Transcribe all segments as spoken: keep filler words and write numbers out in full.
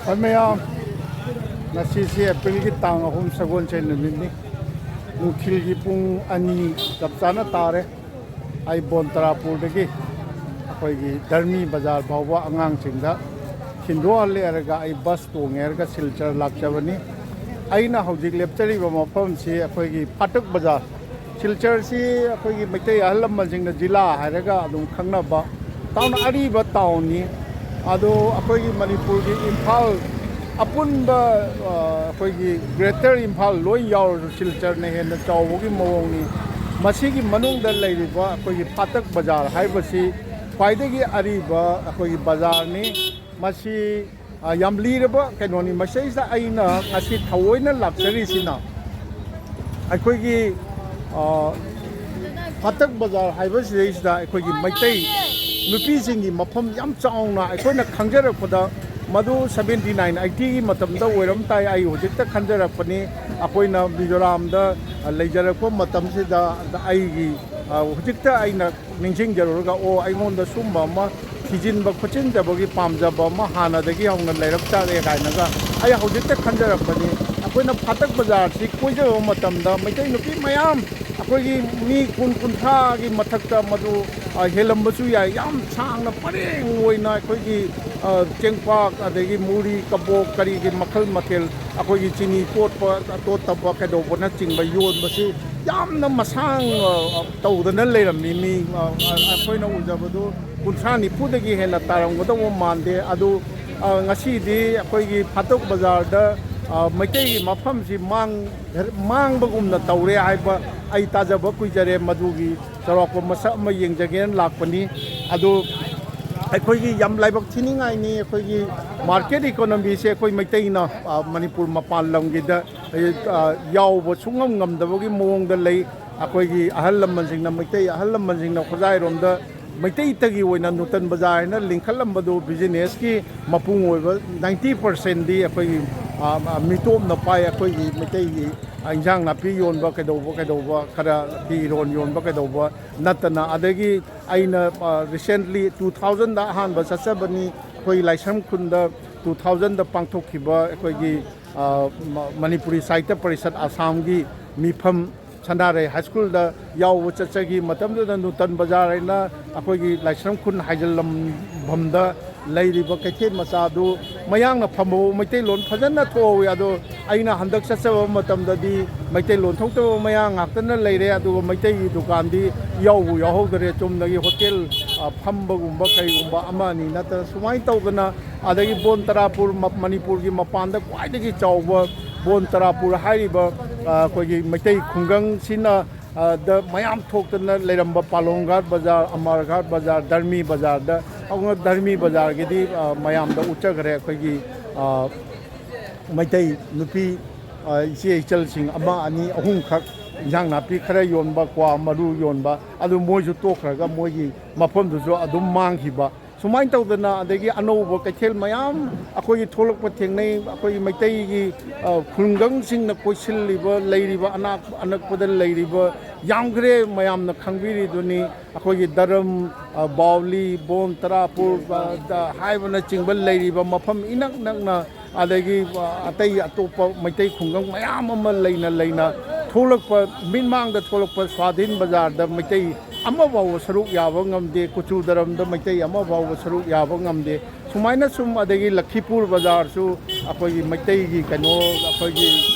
ꯍꯣꯏ ꯃꯌꯥꯝ, ꯉꯁꯤꯁꯤ ꯑꯦꯄ꯭ꯔꯤꯜꯒꯤ ꯇꯥꯡ ꯑꯍꯨꯝ, ꯁꯒꯣꯜꯁꯦꯟ ꯅꯨꯃꯤꯠꯅꯤ꯫ ꯅꯨꯡꯊꯤꯜꯒꯤ ꯄꯨꯡ ꯑꯅꯤ ꯆꯞ ꯆꯥꯅ ꯇꯥꯔꯦ꯫ ꯑꯩ ꯕꯣꯟ ꯇꯔꯥꯄꯨꯔꯗꯒꯤ ꯑꯩꯈꯣꯏꯒꯤ ꯙꯔꯃꯤ ꯕꯖꯥꯔ ꯐꯥꯎꯕ ꯑꯉꯥꯡꯁꯤꯡꯗ ꯊꯤꯟꯗꯣꯛꯍꯜꯂꯦ ꯍꯥꯏꯔꯒ ꯑꯩ ꯕꯁ ꯇꯣꯡꯉꯦ ꯍꯥꯏꯔꯒ ꯁꯤꯜꯆꯔ ꯂꯥꯛꯆꯕꯅꯤ꯫ ꯑꯩꯅ ꯍꯧꯖꯤꯛ ꯂꯦꯞꯆꯔꯤꯕ ꯃꯐꯝꯁꯤ ꯑꯩꯈꯣꯏꯒꯤ ꯐꯥꯇꯛ ꯕꯖꯥꯔ꯫ ꯁꯤꯜꯆꯔꯁꯤ ꯑꯩꯈꯣꯏꯒꯤ ꯃꯩꯇꯩ ꯑꯍꯜ ꯂꯃꯟꯁꯤꯡꯅ ꯖꯤꯂꯥ ꯍꯥꯏꯔꯒ ꯑꯗꯨꯝ ꯈꯪꯅꯕ ꯇꯥꯎꯟ, ꯑꯔꯤꯕ ꯇꯥꯎꯟꯅꯤ꯫ ꯑꯗꯣ ꯑꯩꯈꯣꯏꯒꯤ ꯃꯅꯤꯄꯨꯔꯒꯤ ꯏꯝꯐꯥꯜ ꯑꯄꯨꯟꯕ, ꯑ, ꯑꯩꯈꯣꯏꯒꯤ ꯒ꯭ꯔꯦꯇꯔ ꯏꯝꯐꯥꯜ ꯂꯣꯏ ꯌꯥꯎꯔꯁꯨ ꯁꯤꯜꯆꯔꯅ ꯍꯦꯟꯅ ꯆꯥꯎꯕꯒꯤ ꯃꯑꯣꯡꯅꯤ꯫ ꯃꯁꯤꯒꯤ ꯃꯅꯨꯡꯗ ꯂꯩꯔꯤꯕ ꯑꯩꯈꯣꯏꯒꯤ ꯐꯥꯇꯛ ꯕꯖꯥꯔ ꯍꯥꯏꯕꯁꯤ ꯈ꯭ꯋꯥꯏꯗꯒꯤ ꯑꯔꯤꯕ ꯑꯩꯈꯣꯏꯒꯤ ꯕꯖꯥꯔꯅꯤ꯫ ꯃꯁꯤ, ꯑ, ꯌꯥꯝ ꯂꯤꯔꯕ ꯀꯩꯅꯣꯅꯤ꯫ ꯃꯁꯤꯗꯩꯁꯤꯗ ꯑꯩꯅ ꯉꯁꯤ ꯊꯑꯣꯏꯅ ꯂꯥꯛꯆꯔꯤꯁꯤꯅ ꯑꯩꯈꯣꯏꯒꯤ, ꯑ, ꯐꯥꯇꯛ ꯕꯖꯥꯔ ꯍꯥꯏꯕꯁꯤꯗꯩꯁꯤꯗ ꯑꯩꯈꯣꯏꯒꯤ ꯃꯩꯇꯩ ꯅꯨꯄꯤꯁꯤꯡꯒꯤ ꯃꯐꯝ ꯌꯥꯝ ꯆꯥꯎꯅ ꯑꯩꯈꯣꯏꯅ ꯈꯪꯖꯔꯛꯄꯗ ꯃꯗꯨ ꯁꯕꯦꯟꯇꯤ ꯅꯥꯏꯟ, ꯑꯩꯠꯇꯤꯒꯤ ꯃꯇꯝꯗ ꯑꯣꯏꯔꯝ ꯇꯥꯏ꯫ ꯑꯩ ꯍꯧꯖꯤꯛꯇ ꯈꯟꯖꯔꯛꯄꯅꯤ꯫ ꯑꯩꯈꯣꯏꯅ ꯃꯤꯖꯣꯔꯥꯝꯗ ꯂꯩꯖꯔꯛꯄ ꯃꯇꯝꯁꯤꯗ ꯑꯩꯒꯤ, ꯑ, ꯍꯧꯖꯤꯛꯇ ꯑꯩꯅ ꯅꯤꯡꯁꯤꯡꯖꯔꯨꯔꯒ, "ꯑꯣ, ꯑꯩꯉꯣꯟꯗ ꯁꯨꯝꯕ ꯑꯃ ꯊꯤꯖꯤꯟꯕ ꯈꯣꯠꯆꯤꯟꯖꯕꯒꯤ ꯄꯥꯝꯖꯕ ꯑꯃ ꯍꯥꯟꯅꯗꯒꯤ ꯍꯧꯅ ꯂꯩꯔꯛ ꯆꯥꯔꯦ" ꯀꯥꯏꯅꯒ ꯑꯩ ꯍꯧꯖꯤꯛꯇ ꯈꯟꯖꯔꯛꯄꯅꯤ꯫ ꯑꯩꯈꯣꯏꯅ ꯐꯥꯇꯛ ꯕꯖꯥꯔꯁꯤ ꯀꯣꯏꯖꯕ ꯃꯇꯝꯗ ꯃꯩꯇꯩ ꯅꯨꯄꯤ ꯃꯌꯥꯝ, ꯑꯩꯈꯣꯏꯒꯤ ꯃꯤ ꯀꯨꯟ, ꯀꯨꯟꯊ꯭ꯔꯥꯒꯤ ꯃꯊꯛꯇ ꯃꯗꯨ, ꯑ, ꯍꯦꯜꯂꯝꯕꯁꯨ ꯌꯥꯏ, ꯌꯥꯝ ꯁꯥꯡꯅ ꯄꯔꯦꯡ ꯑꯣꯏꯅ ꯑꯩꯈꯣꯏꯒꯤ, ꯑ, ꯆꯦꯡꯄꯥꯛ, ꯑꯗꯒꯤ ꯃꯨꯔꯤ, ꯀꯕꯣꯛ, ꯀꯔꯤꯒꯤ ꯃꯈꯜ ꯃꯊꯦꯜ, ꯑꯩꯈꯣꯏꯒꯤ ꯆꯤꯅꯤ ꯇꯣꯠꯄ, ꯇꯣꯠꯇꯕ ꯀꯩꯗꯧꯕꯅꯆꯤꯡꯕ ꯌꯣꯟꯕꯁꯤ ꯌꯥꯝꯅ ꯃꯁꯥꯡ, ꯑ, ꯇꯧꯗꯅ ꯂꯩꯔꯝꯃꯤ꯫ ꯃꯤ, ꯑ, ꯑ, ꯑꯩꯈꯣꯏꯅ ꯎꯖꯕꯗꯨ ꯀꯨꯟꯊ꯭ꯔꯥ ꯅꯤꯐꯨꯗꯒꯤ ꯍꯦꯟꯅ ꯇꯥꯔꯝꯒꯗꯧꯕ ꯃꯥꯟꯗꯦ꯫ ꯑꯗꯨ, ꯑ, ꯉꯁꯤꯗꯤ ꯑꯩꯈꯣꯏꯒꯤ ꯐꯥꯇꯣꯛ ꯕꯖꯥꯔꯗ, ꯑ, ꯃꯩꯇꯩꯒꯤ ꯃꯐꯝꯁꯤ ꯃꯥꯡ-, ꯃꯥꯡꯕꯒꯨꯝꯅ ꯇꯧꯔꯦ ꯍꯥꯏꯕ ꯑꯩ ꯇꯥꯖꯕ ꯀꯨꯏꯖꯔꯦ꯫ ꯃꯗꯨꯒꯤ ꯆꯥꯎꯔꯥꯛꯄ ꯃꯁꯛ ꯑꯃ ꯌꯦꯡꯖꯒꯦꯅ ꯂꯥꯛꯄꯅꯤ꯫ ꯑꯗꯨ ꯑꯩꯈꯣꯏꯒꯤ ꯌꯥꯝ ꯂꯥꯏꯕꯛ ꯊꯤꯅꯤꯡꯉꯥꯏꯅꯤ, ꯑꯩꯈꯣꯏꯒꯤ ꯃꯥꯔꯀꯦꯠ ꯏꯀꯣꯅꯣꯃꯤꯁꯦ ꯑꯩꯈꯣꯏ ꯃꯩꯇꯩꯅ, ꯑ, ꯃꯅꯤꯄꯨꯔ ꯃꯄꯥꯟ ꯂꯝꯒꯤꯗ, ꯑ, ꯌꯥꯎꯕ ꯁꯨꯡꯉꯝ ꯉꯝꯗꯕꯒꯤ ꯃꯑꯣꯡꯗ ꯂꯩ꯫ ꯑꯩꯈꯣꯏꯒꯤ ꯑꯍꯜ ꯂꯃꯟꯁꯤꯡꯅ, ꯃꯩꯇꯩ ꯑꯍꯜ ꯂꯃꯟꯁꯤꯡꯅ ꯈꯣꯖꯥꯏꯔꯣꯝꯗ ꯃꯩꯇꯩꯇꯒꯤ ꯑꯣꯏꯅ ꯅꯨꯇꯟ ꯕꯖꯥꯔ ꯍꯥꯏꯅ ꯂꯤꯡꯈꯠꯂꯝꯕꯗꯨ ꯕꯤꯖꯤꯅꯦꯁꯀꯤ ꯃꯄꯨꯡ ꯑꯣꯏꯕ ꯅꯥꯏꯟꯇꯤ ꯄꯥꯔꯁꯦꯟꯗꯤ ꯑꯩꯈꯣꯏꯒꯤ ꯑ, ꯑ, ꯃꯤꯇꯣꯞꯅ ꯄꯥꯏ ꯑꯩꯈꯣꯏꯒꯤ ꯃꯩꯇꯩꯒꯤ, ꯑ, ꯏꯟꯖꯥꯡ ꯅꯥꯄꯤ ꯌꯣꯟꯕ ꯀꯩꯗꯧꯕ ꯀꯩꯗꯧꯕ, ꯈꯔ ꯐꯤꯔꯣꯟ ꯌꯣꯟꯕ ꯀꯩꯗꯧꯕ ꯅꯠꯇꯅ꯫ ꯑꯗꯒꯤ ꯑꯩꯅ, ꯑ, recently two thousandꯗ ꯑꯍꯥꯟꯕ ꯆꯠꯆꯕꯅꯤ꯫ ꯑꯩꯈꯣꯏ ꯂꯥꯏꯁ꯭ꯔꯝ ꯈꯨꯟꯗ two thousandꯗ ꯄꯥꯡꯊꯣꯛꯈꯤꯕ ꯑꯩꯈꯣꯏꯒꯤ, ꯑ, ꯃ-, ꯃꯅꯤꯄꯨꯔꯤ ꯁꯥꯍꯤꯇ꯭ꯌ ꯄꯔꯤꯁꯠ ꯑꯁꯥꯝꯒꯤ ꯃꯤꯐꯝ ꯁꯅꯥꯔꯩ ꯍꯥꯏ ꯁ꯭ꯀꯨꯜꯗ ꯌꯥꯎꯕ ꯆꯠꯆꯈꯤ꯫ ꯃꯇꯝꯗꯨꯗ ꯅꯨꯇꯟ ꯕꯖꯥꯔ ꯍꯥꯏꯅ ꯑꯩꯈꯣꯏꯒꯤ ꯂꯥꯏꯁ꯭ꯔꯝ ꯈꯨꯟ ꯍꯥꯏꯖꯤꯜꯂꯝꯐꯝꯗ ꯂꯩꯔꯤꯕ ꯀꯩꯊꯦꯜ ꯃꯆꯥꯗꯨ ꯃꯌꯥꯡꯅ ꯐꯝꯕ ꯃꯩꯇꯩꯂꯣꯟ ꯐꯖꯅ ꯊꯣꯛꯍꯧꯋꯤ꯫ ꯑꯗꯣ ꯑꯩꯅ ꯍꯟꯗꯛ ꯆꯠꯆꯕ ꯃꯇꯝꯗꯗꯤ ꯃꯩꯇꯩꯂꯣꯟ ꯊꯣꯛꯇꯕ ꯃꯌꯥꯡ ꯉꯥꯛꯇꯅ ꯂꯩꯔꯦ꯫ ꯑꯗꯨꯒ ꯃꯩꯇꯩꯒꯤ ꯗꯨꯀꯥꯟꯗꯤ ꯏꯌꯥꯎꯕꯨ ꯌꯥꯎꯍꯧꯗꯔꯦ꯫ ꯆꯨꯝꯅꯒꯤ ꯍꯣꯇꯦꯜ, ꯑ, ꯐꯝꯕꯒꯨꯝꯕ ꯀꯩꯒꯨꯝꯕ ꯑꯃ ꯑꯅꯤ ꯅꯠꯇꯅ ꯁꯨꯃꯥꯏꯅ ꯇꯧꯗꯅ, ꯑꯗꯒꯤ ꯕꯣꯟ ꯇꯔꯥꯄꯨꯔ ꯃ-, ꯃꯅꯤꯄꯨꯔꯒꯤ ꯃꯄꯥꯟꯗ ꯈ꯭ꯋꯥꯏꯗꯒꯤ ꯆꯥꯎꯕ ꯕꯣꯟ ꯇꯔꯥꯄꯨꯔ ꯍꯥꯏꯔꯤꯕ, ꯑ, ꯑꯩꯈꯣꯏꯒꯤ ꯃꯩꯇꯩ ꯈꯨꯡꯒꯪꯁꯤꯅ, ꯑ, ꯗ ꯃꯌꯥꯝ ꯊꯣꯛꯇꯅ ꯂꯩꯔꯝꯕ ꯄꯥꯂꯣꯡꯒꯥꯠ ꯕꯖꯥꯔ, ꯑꯃꯔꯒꯥꯠ ꯕꯖꯥꯔ, ꯙꯔꯃꯤ ꯕꯖꯥꯔꯗ, ꯑꯗꯨꯒ ꯙꯔꯃꯤ ꯕꯖꯥꯔꯒꯤꯗꯤ, ꯑ, ꯃꯌꯥꯝꯗ ꯎꯠꯆꯈ꯭ꯔꯦ꯫ ꯑꯩꯈꯣꯏꯒꯤ, ꯑ, ꯃꯩꯇꯩ ꯅꯨꯄꯤ, ꯑ, ꯏꯆꯦ ꯏꯆꯜꯁꯤꯡ ꯑꯃ, ꯑꯅꯤ, ꯑꯍꯨꯝꯈꯛ ꯏꯟꯖꯥꯡ ꯅꯥꯄꯤ ꯈꯔ ꯌꯣꯟꯕ, ꯀ꯭ꯋꯥ ꯃꯔꯨ ꯌꯣꯟꯕ, ꯑꯗꯨ ꯃꯣꯏꯁꯨ ꯇꯣꯛꯈ꯭ꯔꯒ ꯃꯣꯏꯒꯤ ꯃꯐꯝꯗꯨꯁꯨ ꯑꯗꯨꯝ ꯃꯥꯡꯈꯤꯕ꯫ ꯁꯨꯃꯥꯏꯅ ꯇꯧꯗꯅ ꯑꯗꯒꯤ ꯑꯅꯧꯕ ꯀꯩꯊꯦꯜ ꯃꯌꯥꯝ ꯑꯩꯈꯣꯏꯒꯤ ꯊꯣꯛꯂꯛꯄ ꯊꯦꯡꯅꯩ꯫ ꯑꯩꯈꯣꯏꯒꯤ ꯃꯩꯇꯩꯒꯤ, ꯑ, ꯈꯨꯡꯒꯪꯁꯤꯡꯅ ꯀꯣꯏꯁꯤꯜꯂꯤꯕ, ꯂꯩꯔꯤꯕ ꯑꯅꯥꯛ-, ꯑꯅꯛꯄꯗ ꯂꯩꯔꯤꯕ ꯌꯥꯝꯈ꯭ꯔꯦ, ꯃꯌꯥꯝꯅ ꯈꯪꯕꯤꯔꯤꯗꯨꯅꯤ꯫ ꯑꯩꯈꯣꯏꯒꯤ ꯗꯔꯝ, ꯑ, ꯕꯥꯎꯂꯤ, ꯕꯣꯟ ꯇꯔꯥꯄꯨꯔ, ꯑ, ꯗ ꯍꯥꯏꯕꯅꯆꯤꯡꯕ ꯂꯩꯔꯤꯕ ꯃꯐꯝ ꯏꯅꯛ ꯅꯛꯅ, ꯑꯗꯒꯤ, ꯑ, ꯑꯇꯩ ꯑꯇꯣꯞꯄ ꯃꯩꯇꯩ ꯈꯨꯡꯒꯪ ꯃꯌꯥꯝ ꯑꯃ ꯂꯩꯅ ꯂꯩꯅ ꯊꯣꯛꯂꯛꯄ, ꯃꯤꯠꯃꯥꯡꯗ ꯊꯣꯛꯂꯛꯄ ꯁ꯭ꯋꯥꯙꯤꯟ ꯕꯖꯥꯔꯗ ꯃꯩꯇꯩ ꯑꯃ ꯐꯥꯎꯕ ꯁꯔꯨꯛ ꯌꯥꯕ ꯉꯝꯗꯦ, ꯀꯨꯆꯨ ꯗꯔꯝꯗ ꯃꯩꯇꯩ ꯑꯃ ꯐꯥꯎꯕ ꯁꯔꯨꯛ ꯌꯥꯕ ꯉꯝꯗꯦ꯫ ꯁꯨꯃꯥꯏꯅ ꯁꯨꯝ, ꯑꯗꯒꯤ ꯂꯈꯤꯄꯨꯔ ꯕꯖꯥꯔꯁꯨ ꯑꯩꯈꯣꯏꯒꯤ ꯃꯩꯇꯩꯒꯤ ꯀꯩꯅꯣ, ꯑꯩꯈꯣꯏꯒꯤ,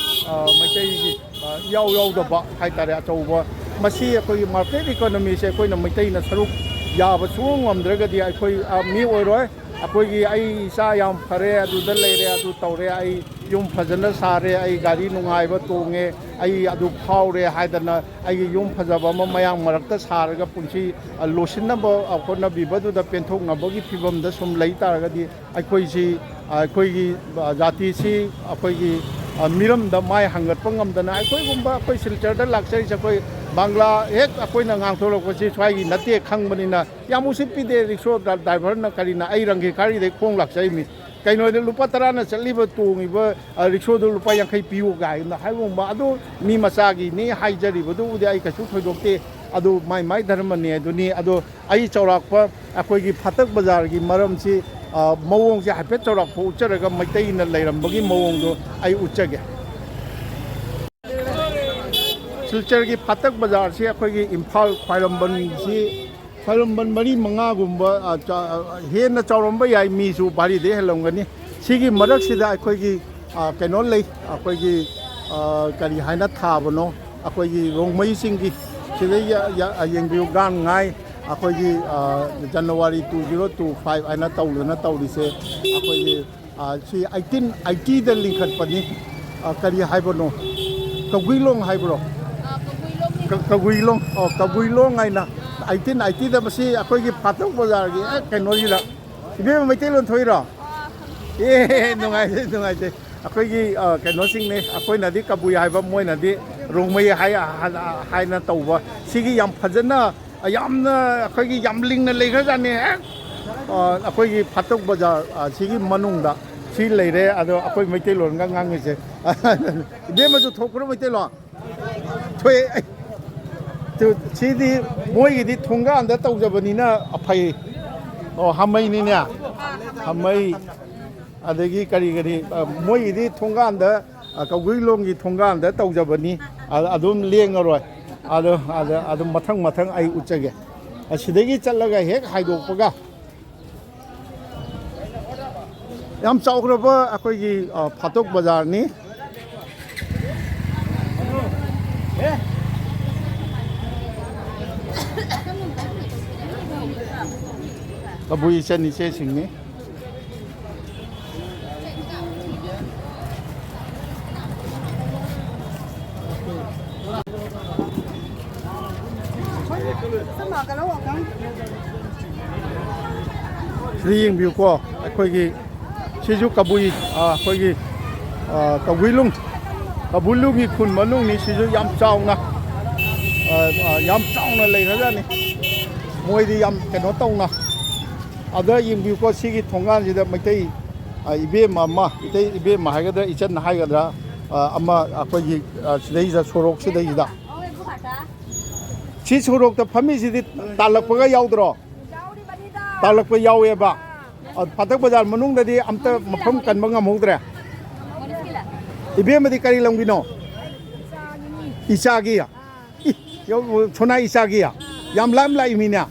ꯑ, ꯃꯩꯇꯩꯒꯤ, ꯑ, ꯏꯌꯥꯎ ꯌꯥꯎꯗꯕ ꯍꯥꯏꯇꯥꯔꯦ, ꯑꯆꯧꯕ꯫ ꯃꯁꯤ ꯑꯩꯈꯣꯏꯒꯤ market economyꯁꯦ ꯑꯩꯈꯣꯏꯅ ꯃꯩꯇꯩꯅ ꯁꯔꯨꯛ ꯌꯥꯕ ꯁꯨꯡꯉꯝ ꯉꯝꯗ꯭ꯔꯒꯗꯤ ꯑꯩꯈꯣꯏ, ꯑ, ꯃꯤ ꯑꯣꯏꯔꯣꯏ꯫ ꯑꯩꯈꯣꯏꯒꯤ "ꯑꯩ ꯏꯆꯥ ꯌꯥꯝ ꯐꯔꯦ, ꯑꯗꯨꯗ ꯂꯩꯔꯦ, ꯑꯗꯨ ꯇꯧꯔꯦ, ꯑꯩ ꯌꯨꯝ ꯐꯖꯅ ꯁꯥꯔꯦ, ꯑꯩ ꯒꯥꯔꯤ ꯅꯨꯡꯉꯥꯏꯕ ꯇꯣꯡꯉꯦ, ꯑꯩ ꯑꯗꯨ ꯐꯥꯎꯔꯦ" ꯍꯥꯏꯗꯅ ꯑꯩꯒꯤ ꯌꯨꯝ ꯐꯖꯕ ꯑꯃ ꯃꯌꯥꯡ ꯃꯔꯛꯇ ꯁꯥꯔꯒ ꯄꯨꯟꯁꯤ, ꯑ, ꯂꯣꯏꯁꯤꯟꯅꯕ, ꯑ, ꯍꯣꯠꯅꯕꯤꯕꯗꯨꯗ ꯄꯦꯟꯊꯣꯛꯅꯕꯒꯤ ꯐꯤꯕꯝꯗ ꯁꯨꯝ ꯂꯩ ꯇꯥꯔꯒꯗꯤ ꯑꯩꯈꯣꯏꯁꯤ, ꯑ, ꯑꯩꯈꯣꯏꯒꯤ, ꯑ, ꯖꯥꯇꯤꯁꯤ ꯑꯩꯈꯣꯏꯒꯤ, ꯑ, ꯃꯤꯔꯝꯗ ꯃꯥꯏ ꯍꯪꯒꯠꯄ ꯉꯝꯗꯅ, ꯑꯩꯈꯣꯏꯒꯨꯝꯕ ꯑꯩꯈꯣꯏ ꯁꯤꯜꯆꯔꯗ ꯂꯥꯛꯆꯔꯤꯁꯦ ꯑꯩꯈꯣꯏ ꯕꯪꯒ꯭ꯂꯥ ꯍꯦꯛ ꯑꯩꯈꯣꯏꯅ ꯉꯥꯡꯊꯣꯔꯛꯄꯁꯤ ꯁ꯭ꯋꯥꯏꯒꯤ ꯅꯠꯇꯦ ꯈꯪꯕꯅꯤꯅ ꯌꯥꯝ ꯎꯁꯤꯠꯄꯤꯗꯦ꯫ ꯔꯤꯛꯁꯣ ꯗ꯭ꯔꯥꯏꯚꯔꯅ ꯀꯔꯤꯅ ꯑꯩ ꯔꯪꯒꯤ ꯀꯥꯔꯤꯗꯩ ꯈꯣꯡ ꯂꯥꯛꯆꯔꯤꯃꯤ꯫ ꯀꯩꯅꯣꯗ ꯂꯨꯄꯥ ꯇꯔꯥꯅ ꯆꯠꯂꯤꯕ, ꯇꯣꯡꯉꯤꯕ, ꯑ, ꯔꯤꯛꯁꯣꯗꯨ ꯂꯨꯄꯥ ꯌꯥꯡꯈꯩ ꯄꯤꯌꯨ ꯀꯥꯏꯅ ꯍꯥꯏꯕꯒꯨꯝꯕ, ꯑꯗꯨ ꯃꯤ ꯃꯆꯥꯒꯤꯅꯤ ꯍꯥꯏꯖꯔꯤꯕꯗꯨꯕꯨꯗꯤ ꯑꯩ ꯀꯩꯁꯨ ꯊꯣꯏꯗꯣꯛꯇꯦ꯫ ꯑꯗꯨ ꯃꯥꯏ ꯃꯥꯏ ꯙꯔꯃꯅꯤ ꯑꯗꯨꯅꯤ꯫ ꯑꯗꯣ ꯑꯩ ꯆꯥꯎꯔꯥꯛꯄ ꯑꯩꯈꯣꯏꯒꯤ ꯐꯥꯇꯛ ꯕꯖꯥꯔꯒꯤ ꯃꯔꯝꯁꯤ, ꯑ, ꯃꯑꯣꯡꯁꯦ ꯍꯥꯏꯐꯦꯠ ꯆꯥꯎꯔꯥꯛꯄ ꯎꯠꯆꯔꯒ, ꯃꯩꯇꯩꯅ ꯂꯩꯔꯝꯕꯒꯤ ꯃꯑꯣꯡꯗꯣ ꯑꯩ ꯎꯠꯆꯒꯦ꯫ ꯁꯤꯜꯆꯔꯒꯤ ꯐꯥꯇꯛ ꯕꯖꯥꯔꯁꯤ ꯑꯩꯈꯣꯏꯒꯤ ꯏꯝꯐꯥꯜ ꯈ꯭ꯋꯥꯏꯔꯝꯕꯟꯁꯤ, ꯈ꯭ꯋꯥꯏꯔꯝꯕꯟ ꯃꯔꯤ ꯃꯉꯥꯒꯨꯝꯕ, ꯑ, ꯆꯥ-, ꯑ, ꯍꯦꯟꯅ ꯆꯥꯎꯔꯝꯕ ꯌꯥꯏ, ꯃꯤꯁꯨ ꯚꯥꯔꯤꯗꯩ ꯍꯦꯜꯂꯝꯒꯅꯤ꯫ ꯁꯤꯒꯤ ꯃꯔꯛꯁꯤꯗ ꯑꯩꯈꯣꯏꯒꯤ, ꯑ, ꯀꯩꯅꯣ ꯂꯩ, ꯑꯩꯈꯣꯏꯒꯤ, ꯑ, ꯀꯔꯤ ꯍꯥꯏꯅ ꯊꯥꯕꯅꯣ, ꯑꯩꯈꯣꯏꯒꯤ ꯔꯣꯡꯃꯩꯁꯤꯡꯒꯤ, ꯁꯤꯗ ꯌ-, ꯌ-, ꯑ, ꯌꯦꯡꯕꯤꯌꯨ, ꯒꯥꯟ ꯉꯥꯏ, ꯑꯩꯈꯣꯏꯒꯤ, ꯑ, January two zero two five ꯍꯥꯏꯅ ꯇꯧꯗꯅ ꯇꯧꯔꯤꯁꯦ꯫ ꯑꯩꯈꯣꯏꯒꯤ ꯑ, ꯁꯤ eighteen eighty ꯗ ꯂꯤꯡꯈꯠꯄꯅꯤ꯫ ꯑ, ꯀꯔꯤ ꯍꯥꯏꯕꯅꯣ? ꯀꯒꯨꯏꯂꯣꯡ ꯍꯥꯏꯕ꯭ꯔꯣ? ꯑ, ꯀꯕꯨꯏꯂꯣꯡꯅꯤ꯫ ꯀ-, ꯀꯒꯨꯏꯂꯣꯡ꯫ ꯑꯣ, ꯀꯒꯨꯏꯂꯣꯡ ꯍꯥꯏꯅ eighteen eighty ꯗ ꯃꯁꯤ ꯑꯩꯈꯣꯏꯒꯤ ꯐꯥꯇꯧ ꯕꯖꯥꯔꯒꯤ ꯍꯦꯛ ꯀꯩꯅꯣꯁꯤꯗ꯫ ꯏꯕꯦꯝꯃ, ꯃꯩꯇꯩꯂꯣꯟ ꯊꯣꯛꯏꯔꯣ? ꯑꯦ, ꯅꯨꯡꯉꯥꯏꯖꯩ, ꯅꯨꯡꯉꯥꯏꯖꯩ꯫ ꯑꯩꯈꯣꯏꯒꯤ, ꯑ, ꯀꯩꯅꯣꯁꯤꯡꯅꯤ, ꯑꯩꯈꯣꯏꯅꯗꯤ ꯀꯕꯨꯏ ꯍꯥꯏꯕ, ꯃꯣꯏꯅꯗꯤ ꯔꯣꯡꯃꯩ ꯍꯥꯏ-, ꯍꯥꯏꯅ ꯇꯧꯕ꯫ ꯁꯤꯒꯤ ꯌꯥꯝ ꯐꯖꯅ ꯌꯥꯝꯅ ꯑꯩꯈꯣꯏꯒꯤ ꯌꯥꯝ ꯂꯤꯡꯅ ꯂꯩꯈ꯭ꯔꯖꯥꯠꯅꯤ꯫ ꯍꯦꯛ, ꯑ, ꯑꯩꯈꯣꯏꯒꯤ ꯐꯥꯇꯧ ꯕꯖꯥꯔ, ꯑ, ꯁꯤꯒꯤ ꯃꯅꯨꯡꯗ ꯁꯤ ꯂꯩꯔꯦ꯫ ꯑꯗꯣ ꯑꯩꯈꯣꯏ ꯃꯩꯇꯩꯂꯣꯟꯒ ꯉꯥꯡꯉꯤꯁꯦ꯫ ꯏꯕꯦꯝꯃꯁꯨ ꯊꯣꯛꯄ꯭ꯔꯣ ꯃꯩꯇꯩꯂꯣꯟ? ꯊꯣꯛꯑꯦ꯫ ꯑꯩ, ꯇꯨ, ꯁꯤꯗꯤ ꯃꯣꯏꯒꯤꯗꯤ ꯊꯣꯡꯒꯥꯟꯗ ꯇꯧꯖꯕꯅꯤꯅ ꯐꯩ꯫ ꯑꯣ, ꯍꯥꯃꯩꯅꯤꯅꯦ꯫ ꯍꯥꯃꯩ꯫ ꯑꯗꯒꯤ ꯀꯔꯤ ꯀꯔꯤ, ꯑ, ꯃꯣꯏꯒꯤꯗꯤ ꯊꯣꯡꯒꯥꯟꯗ, ꯑ, ꯀꯧꯕ꯭ꯔꯨꯂꯣꯡꯒꯤ ꯊꯣꯡꯒꯥꯟꯗ ꯇꯧꯖꯕꯅꯤ꯫ ꯑ-, ꯑꯗꯨꯝ ꯂꯦꯡꯉꯔꯣꯏ꯫ ꯑꯗꯣ, ꯑꯗ, ꯑꯗꯨꯝ ꯃꯊꯪ ꯃꯊꯪ ꯑꯩ ꯎꯠꯆꯒꯦ꯫ ꯑꯁꯤꯗꯒꯤ ꯆꯠꯂꯒ ꯍꯦꯛ ꯍꯥꯏꯗꯣꯛꯄꯒ ꯌꯥꯝ ꯆꯥꯎꯈ꯭ꯔꯕ ꯑꯩꯈꯣꯏꯒꯤ, ꯑ, ꯐꯥꯇꯣꯛ ꯕꯖꯥꯔꯅꯤ꯫ ꯀꯕꯨꯏ ꯏꯆꯟ ꯏꯆꯦꯁꯤꯡꯅꯤ꯫ ꯁꯤꯗ ꯌꯦꯡꯕꯤꯌꯨꯀꯣ, ꯑꯩꯈꯣꯏꯒꯤ ꯁꯤꯁꯨ ꯀꯕꯨꯏ, ꯑ, ꯑꯩꯈꯣꯏꯒꯤ, ꯑ, ꯀꯕꯨꯏꯂꯨꯡ, ꯀꯕꯨꯏꯂꯨꯡꯒꯤ ꯈꯨꯟ ꯃꯅꯨꯡꯅꯤ꯫ ꯁꯤꯁꯨ ꯌꯥꯝ ꯆꯥꯎꯅ, ꯑ, ꯑ, ꯌꯥꯝ ꯆꯥꯎꯅ ꯂꯩꯈ꯭ꯔꯖꯥꯠꯅꯤ꯫ ꯃꯣꯏꯗꯤ ꯌꯥꯝ ꯀꯩꯅꯣ ꯇꯧꯅ꯫ ꯑꯗ ꯌꯦꯡꯕꯤꯌꯨꯀꯣ, ꯁꯤꯒꯤ ꯊꯣꯡꯒꯥꯟꯁꯤꯗ ꯃꯩꯇꯩ ꯑ, ꯏꯕꯦꯝꯃ ꯑꯃ, ꯏꯇꯩ ꯏꯕꯦꯝꯃ ꯍꯥꯏꯒꯗ꯭ꯔꯥ, ꯏꯆꯟ ꯍꯥꯏꯒꯗ꯭ꯔꯥ, ꯑ, ꯑꯃ ꯑꯩꯈꯣꯏꯒꯤ, ꯑ, ꯁꯤꯗꯩꯁꯤꯗ, ꯁꯣꯔꯣꯛꯁꯤꯗꯩꯁꯤꯗ꯫ ꯁꯤ ꯁꯣꯔꯣꯛꯇ ꯐꯝꯃꯤꯁꯤꯗꯤ ꯇꯥꯜꯂꯛꯄꯒ ꯌꯥꯎꯗ꯭ꯔꯣ? ꯇꯥꯜꯂꯛꯄ ꯌꯥꯎꯋꯦꯕ꯫ ꯑ, ꯐꯥꯇꯛ ꯕꯖꯥꯔ ꯃꯅꯨꯡꯗꯗꯤ ꯑꯝꯇ ꯃꯐꯝ ꯀꯟꯕ ꯉꯝꯍꯧꯗ꯭ꯔꯦ꯫ ꯏꯕꯦꯝꯃꯗꯤ ꯀꯔꯤ ꯂꯝꯒꯤꯅꯣ? ꯏꯆꯥꯒꯤ? ꯏ, ꯌꯧ-, ꯁꯣꯅꯥ ꯏꯆꯥꯒꯤ? ꯌꯥꯝ ꯂꯥꯞꯅ ꯂꯥꯛꯏ ꯃꯤꯅꯦ꯫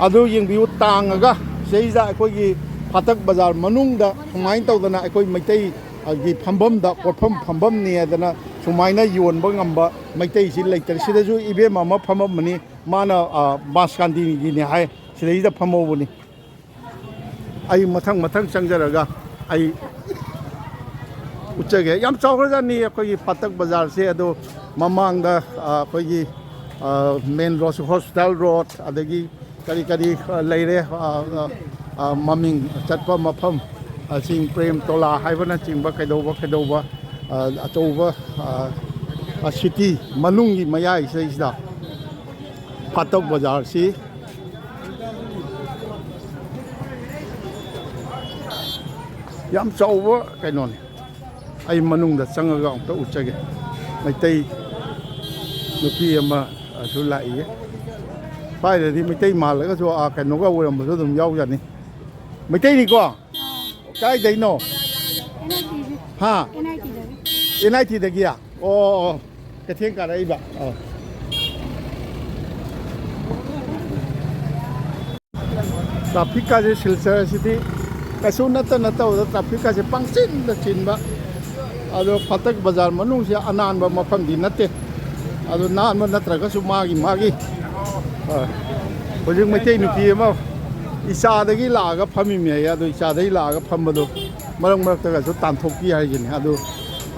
ꯑꯗꯨ ꯌꯦꯡꯕꯤꯌꯨ, ꯇꯥꯡꯉꯒ ꯁꯤꯗꯩꯁꯤꯗ ꯑꯩꯈꯣꯏꯒꯤ ꯐꯥꯇꯛ ꯕꯖꯥꯔ ꯃꯅꯨꯡꯗ ꯁꯨꯃꯥꯏꯅ ꯇꯧꯗꯅ ꯑꯩꯈꯣꯏ ꯃꯩꯇꯩꯒꯤ ꯐꯝꯐꯝꯗ, ꯄꯣꯠꯐꯝ ꯐꯝꯐꯝꯅꯦꯗꯅ ꯁꯨꯃꯥꯏꯅ ꯌꯣꯟꯕ ꯉꯝꯕ ꯃꯩꯇꯩꯁꯤ ꯂꯩꯇꯔꯦ꯫ ꯁꯤꯗꯁꯨ ꯏꯕꯦꯝ ꯑꯃ ꯐꯝꯃꯝꯕꯅꯤ, ꯃꯥꯅ, ꯑ, ꯃꯥꯁ ꯀꯥꯟꯗꯤꯒꯤꯅꯦ ꯍꯥꯏ, ꯁꯤꯗꯩꯁꯤꯗ ꯐꯝꯍꯧꯕꯅꯤ꯫ ꯑꯩ ꯃꯊꯪ ꯃꯊꯪ ꯆꯪꯖꯔꯒ ꯑꯩ ꯎꯠꯆꯒꯦ꯫ ꯌꯥꯝ ꯆꯥꯎꯈ꯭ꯔꯖꯥꯠꯅꯤ ꯑꯩꯈꯣꯏꯒꯤ ꯐꯥꯇꯛ ꯕꯖꯥꯔꯁꯦ꯫ ꯑꯗꯣ ꯃꯃꯥꯡꯗ, ꯑ, ꯑꯩꯈꯣꯏꯒꯤ, ꯑ, ꯃꯦꯟ ꯔꯣꯗ, ꯍꯣꯁꯄꯤꯇꯥꯜ ꯔꯣꯗ, ꯑꯗꯒꯤ ꯀꯔꯤ ꯀꯔꯤ, ꯑ, ꯂꯩꯔꯦ, ꯑ, ꯑ, ꯑ, ꯃꯃꯤꯡ ꯆꯠꯄ ꯃꯐꯝ, ꯑ, ꯆꯤꯡ ꯄ꯭ꯔꯦꯝ ꯇꯣꯂꯥ ꯍꯥꯏꯕꯅꯆꯤꯡꯕ ꯀꯩꯗꯧꯕ ꯀꯩꯗꯧꯕ, ꯑ, ꯑꯆꯧꯕ, ꯑ, ꯑ, ꯁꯤꯇꯤ ꯃꯅꯨꯡꯒꯤ ꯃꯌꯥꯏꯁꯤꯗꯩꯁꯤꯗ ꯐꯥꯇꯛ ꯕꯖꯥꯔꯁꯤ ꯌꯥꯝ ꯆꯥꯎꯕ ꯀꯩꯅꯣꯅꯤ꯫ ꯑꯩ ꯃꯅꯨꯡꯗ ꯆꯪꯉꯒ ꯑꯃꯨꯛꯇ ꯎꯠꯆꯒꯦ꯫ ꯃꯩꯇꯩ ꯅꯨꯄꯤ ꯑꯃꯁꯨ ꯂꯥꯛꯏꯌꯦ꯫ ꯁ꯭ꯋꯥꯏꯗꯗꯤ ꯃꯩꯇꯩ ꯃꯥꯜꯂꯒꯁꯨ, ꯑꯥ, ꯀꯩꯅꯣꯒ ꯑꯣꯏꯔꯝꯕꯁꯨ ꯑꯗꯨꯝ ꯌꯥꯎꯖꯅꯤ꯫ ꯃꯩꯇꯩꯅꯤꯀꯣ? ꯀꯥꯏꯗꯩꯅꯣ? ꯍꯥ? ꯑꯦꯟ ꯑꯥꯏ ꯇꯤꯗꯒꯤ꯫ ꯑꯣ, ꯑꯣ, ꯑꯣ꯫ ꯀꯩꯊꯦꯜ ꯀꯥꯔꯛꯏꯕ꯫ ꯑꯣ꯫ ꯇ꯭ꯔꯥꯐꯤꯛꯀꯥꯁꯦ ꯁꯤꯜꯆꯔꯁꯤꯗꯤ ꯀꯩꯁꯨ ꯅꯠꯇ ꯅꯠꯇꯕꯗ ꯇ꯭ꯔꯥꯐꯤꯛꯀꯥꯁꯦ ꯄꯪꯆꯤꯟꯗ ꯆꯤꯟꯕ꯫ ꯑꯗꯣ ꯐꯥꯇꯛ ꯕꯖꯥꯔ ꯃꯅꯨꯡꯁꯦ ꯑꯅꯥꯟꯕ ꯃꯐꯝꯗꯤ ꯅꯠꯇꯦ꯫ ꯑꯗꯣ ꯅꯥꯟꯕ ꯅꯠꯇ꯭ꯔꯒꯁꯨ ꯃꯥꯒꯤ ꯃꯥꯒꯤ, ꯑ, ꯍꯧꯖꯤꯛ ꯃꯩꯇꯩ ꯅꯨꯄꯤ ꯑꯃ ꯏꯆꯥꯗꯒꯤ ꯂꯥꯛꯑꯒ ꯐꯝꯃꯤꯃꯦ ꯍꯥꯏꯌꯦ꯫ ꯑꯗꯣ ꯏꯆꯥꯗꯒꯤ ꯂꯥꯛꯑꯒ ꯐꯝꯕꯗꯣ ꯃꯔꯛ ꯃꯔꯛꯇꯒꯁꯨ ꯇꯥꯟꯊꯣꯛꯄꯤ ꯍꯥꯏꯁꯤꯅꯦ꯫ ꯑꯗꯨ,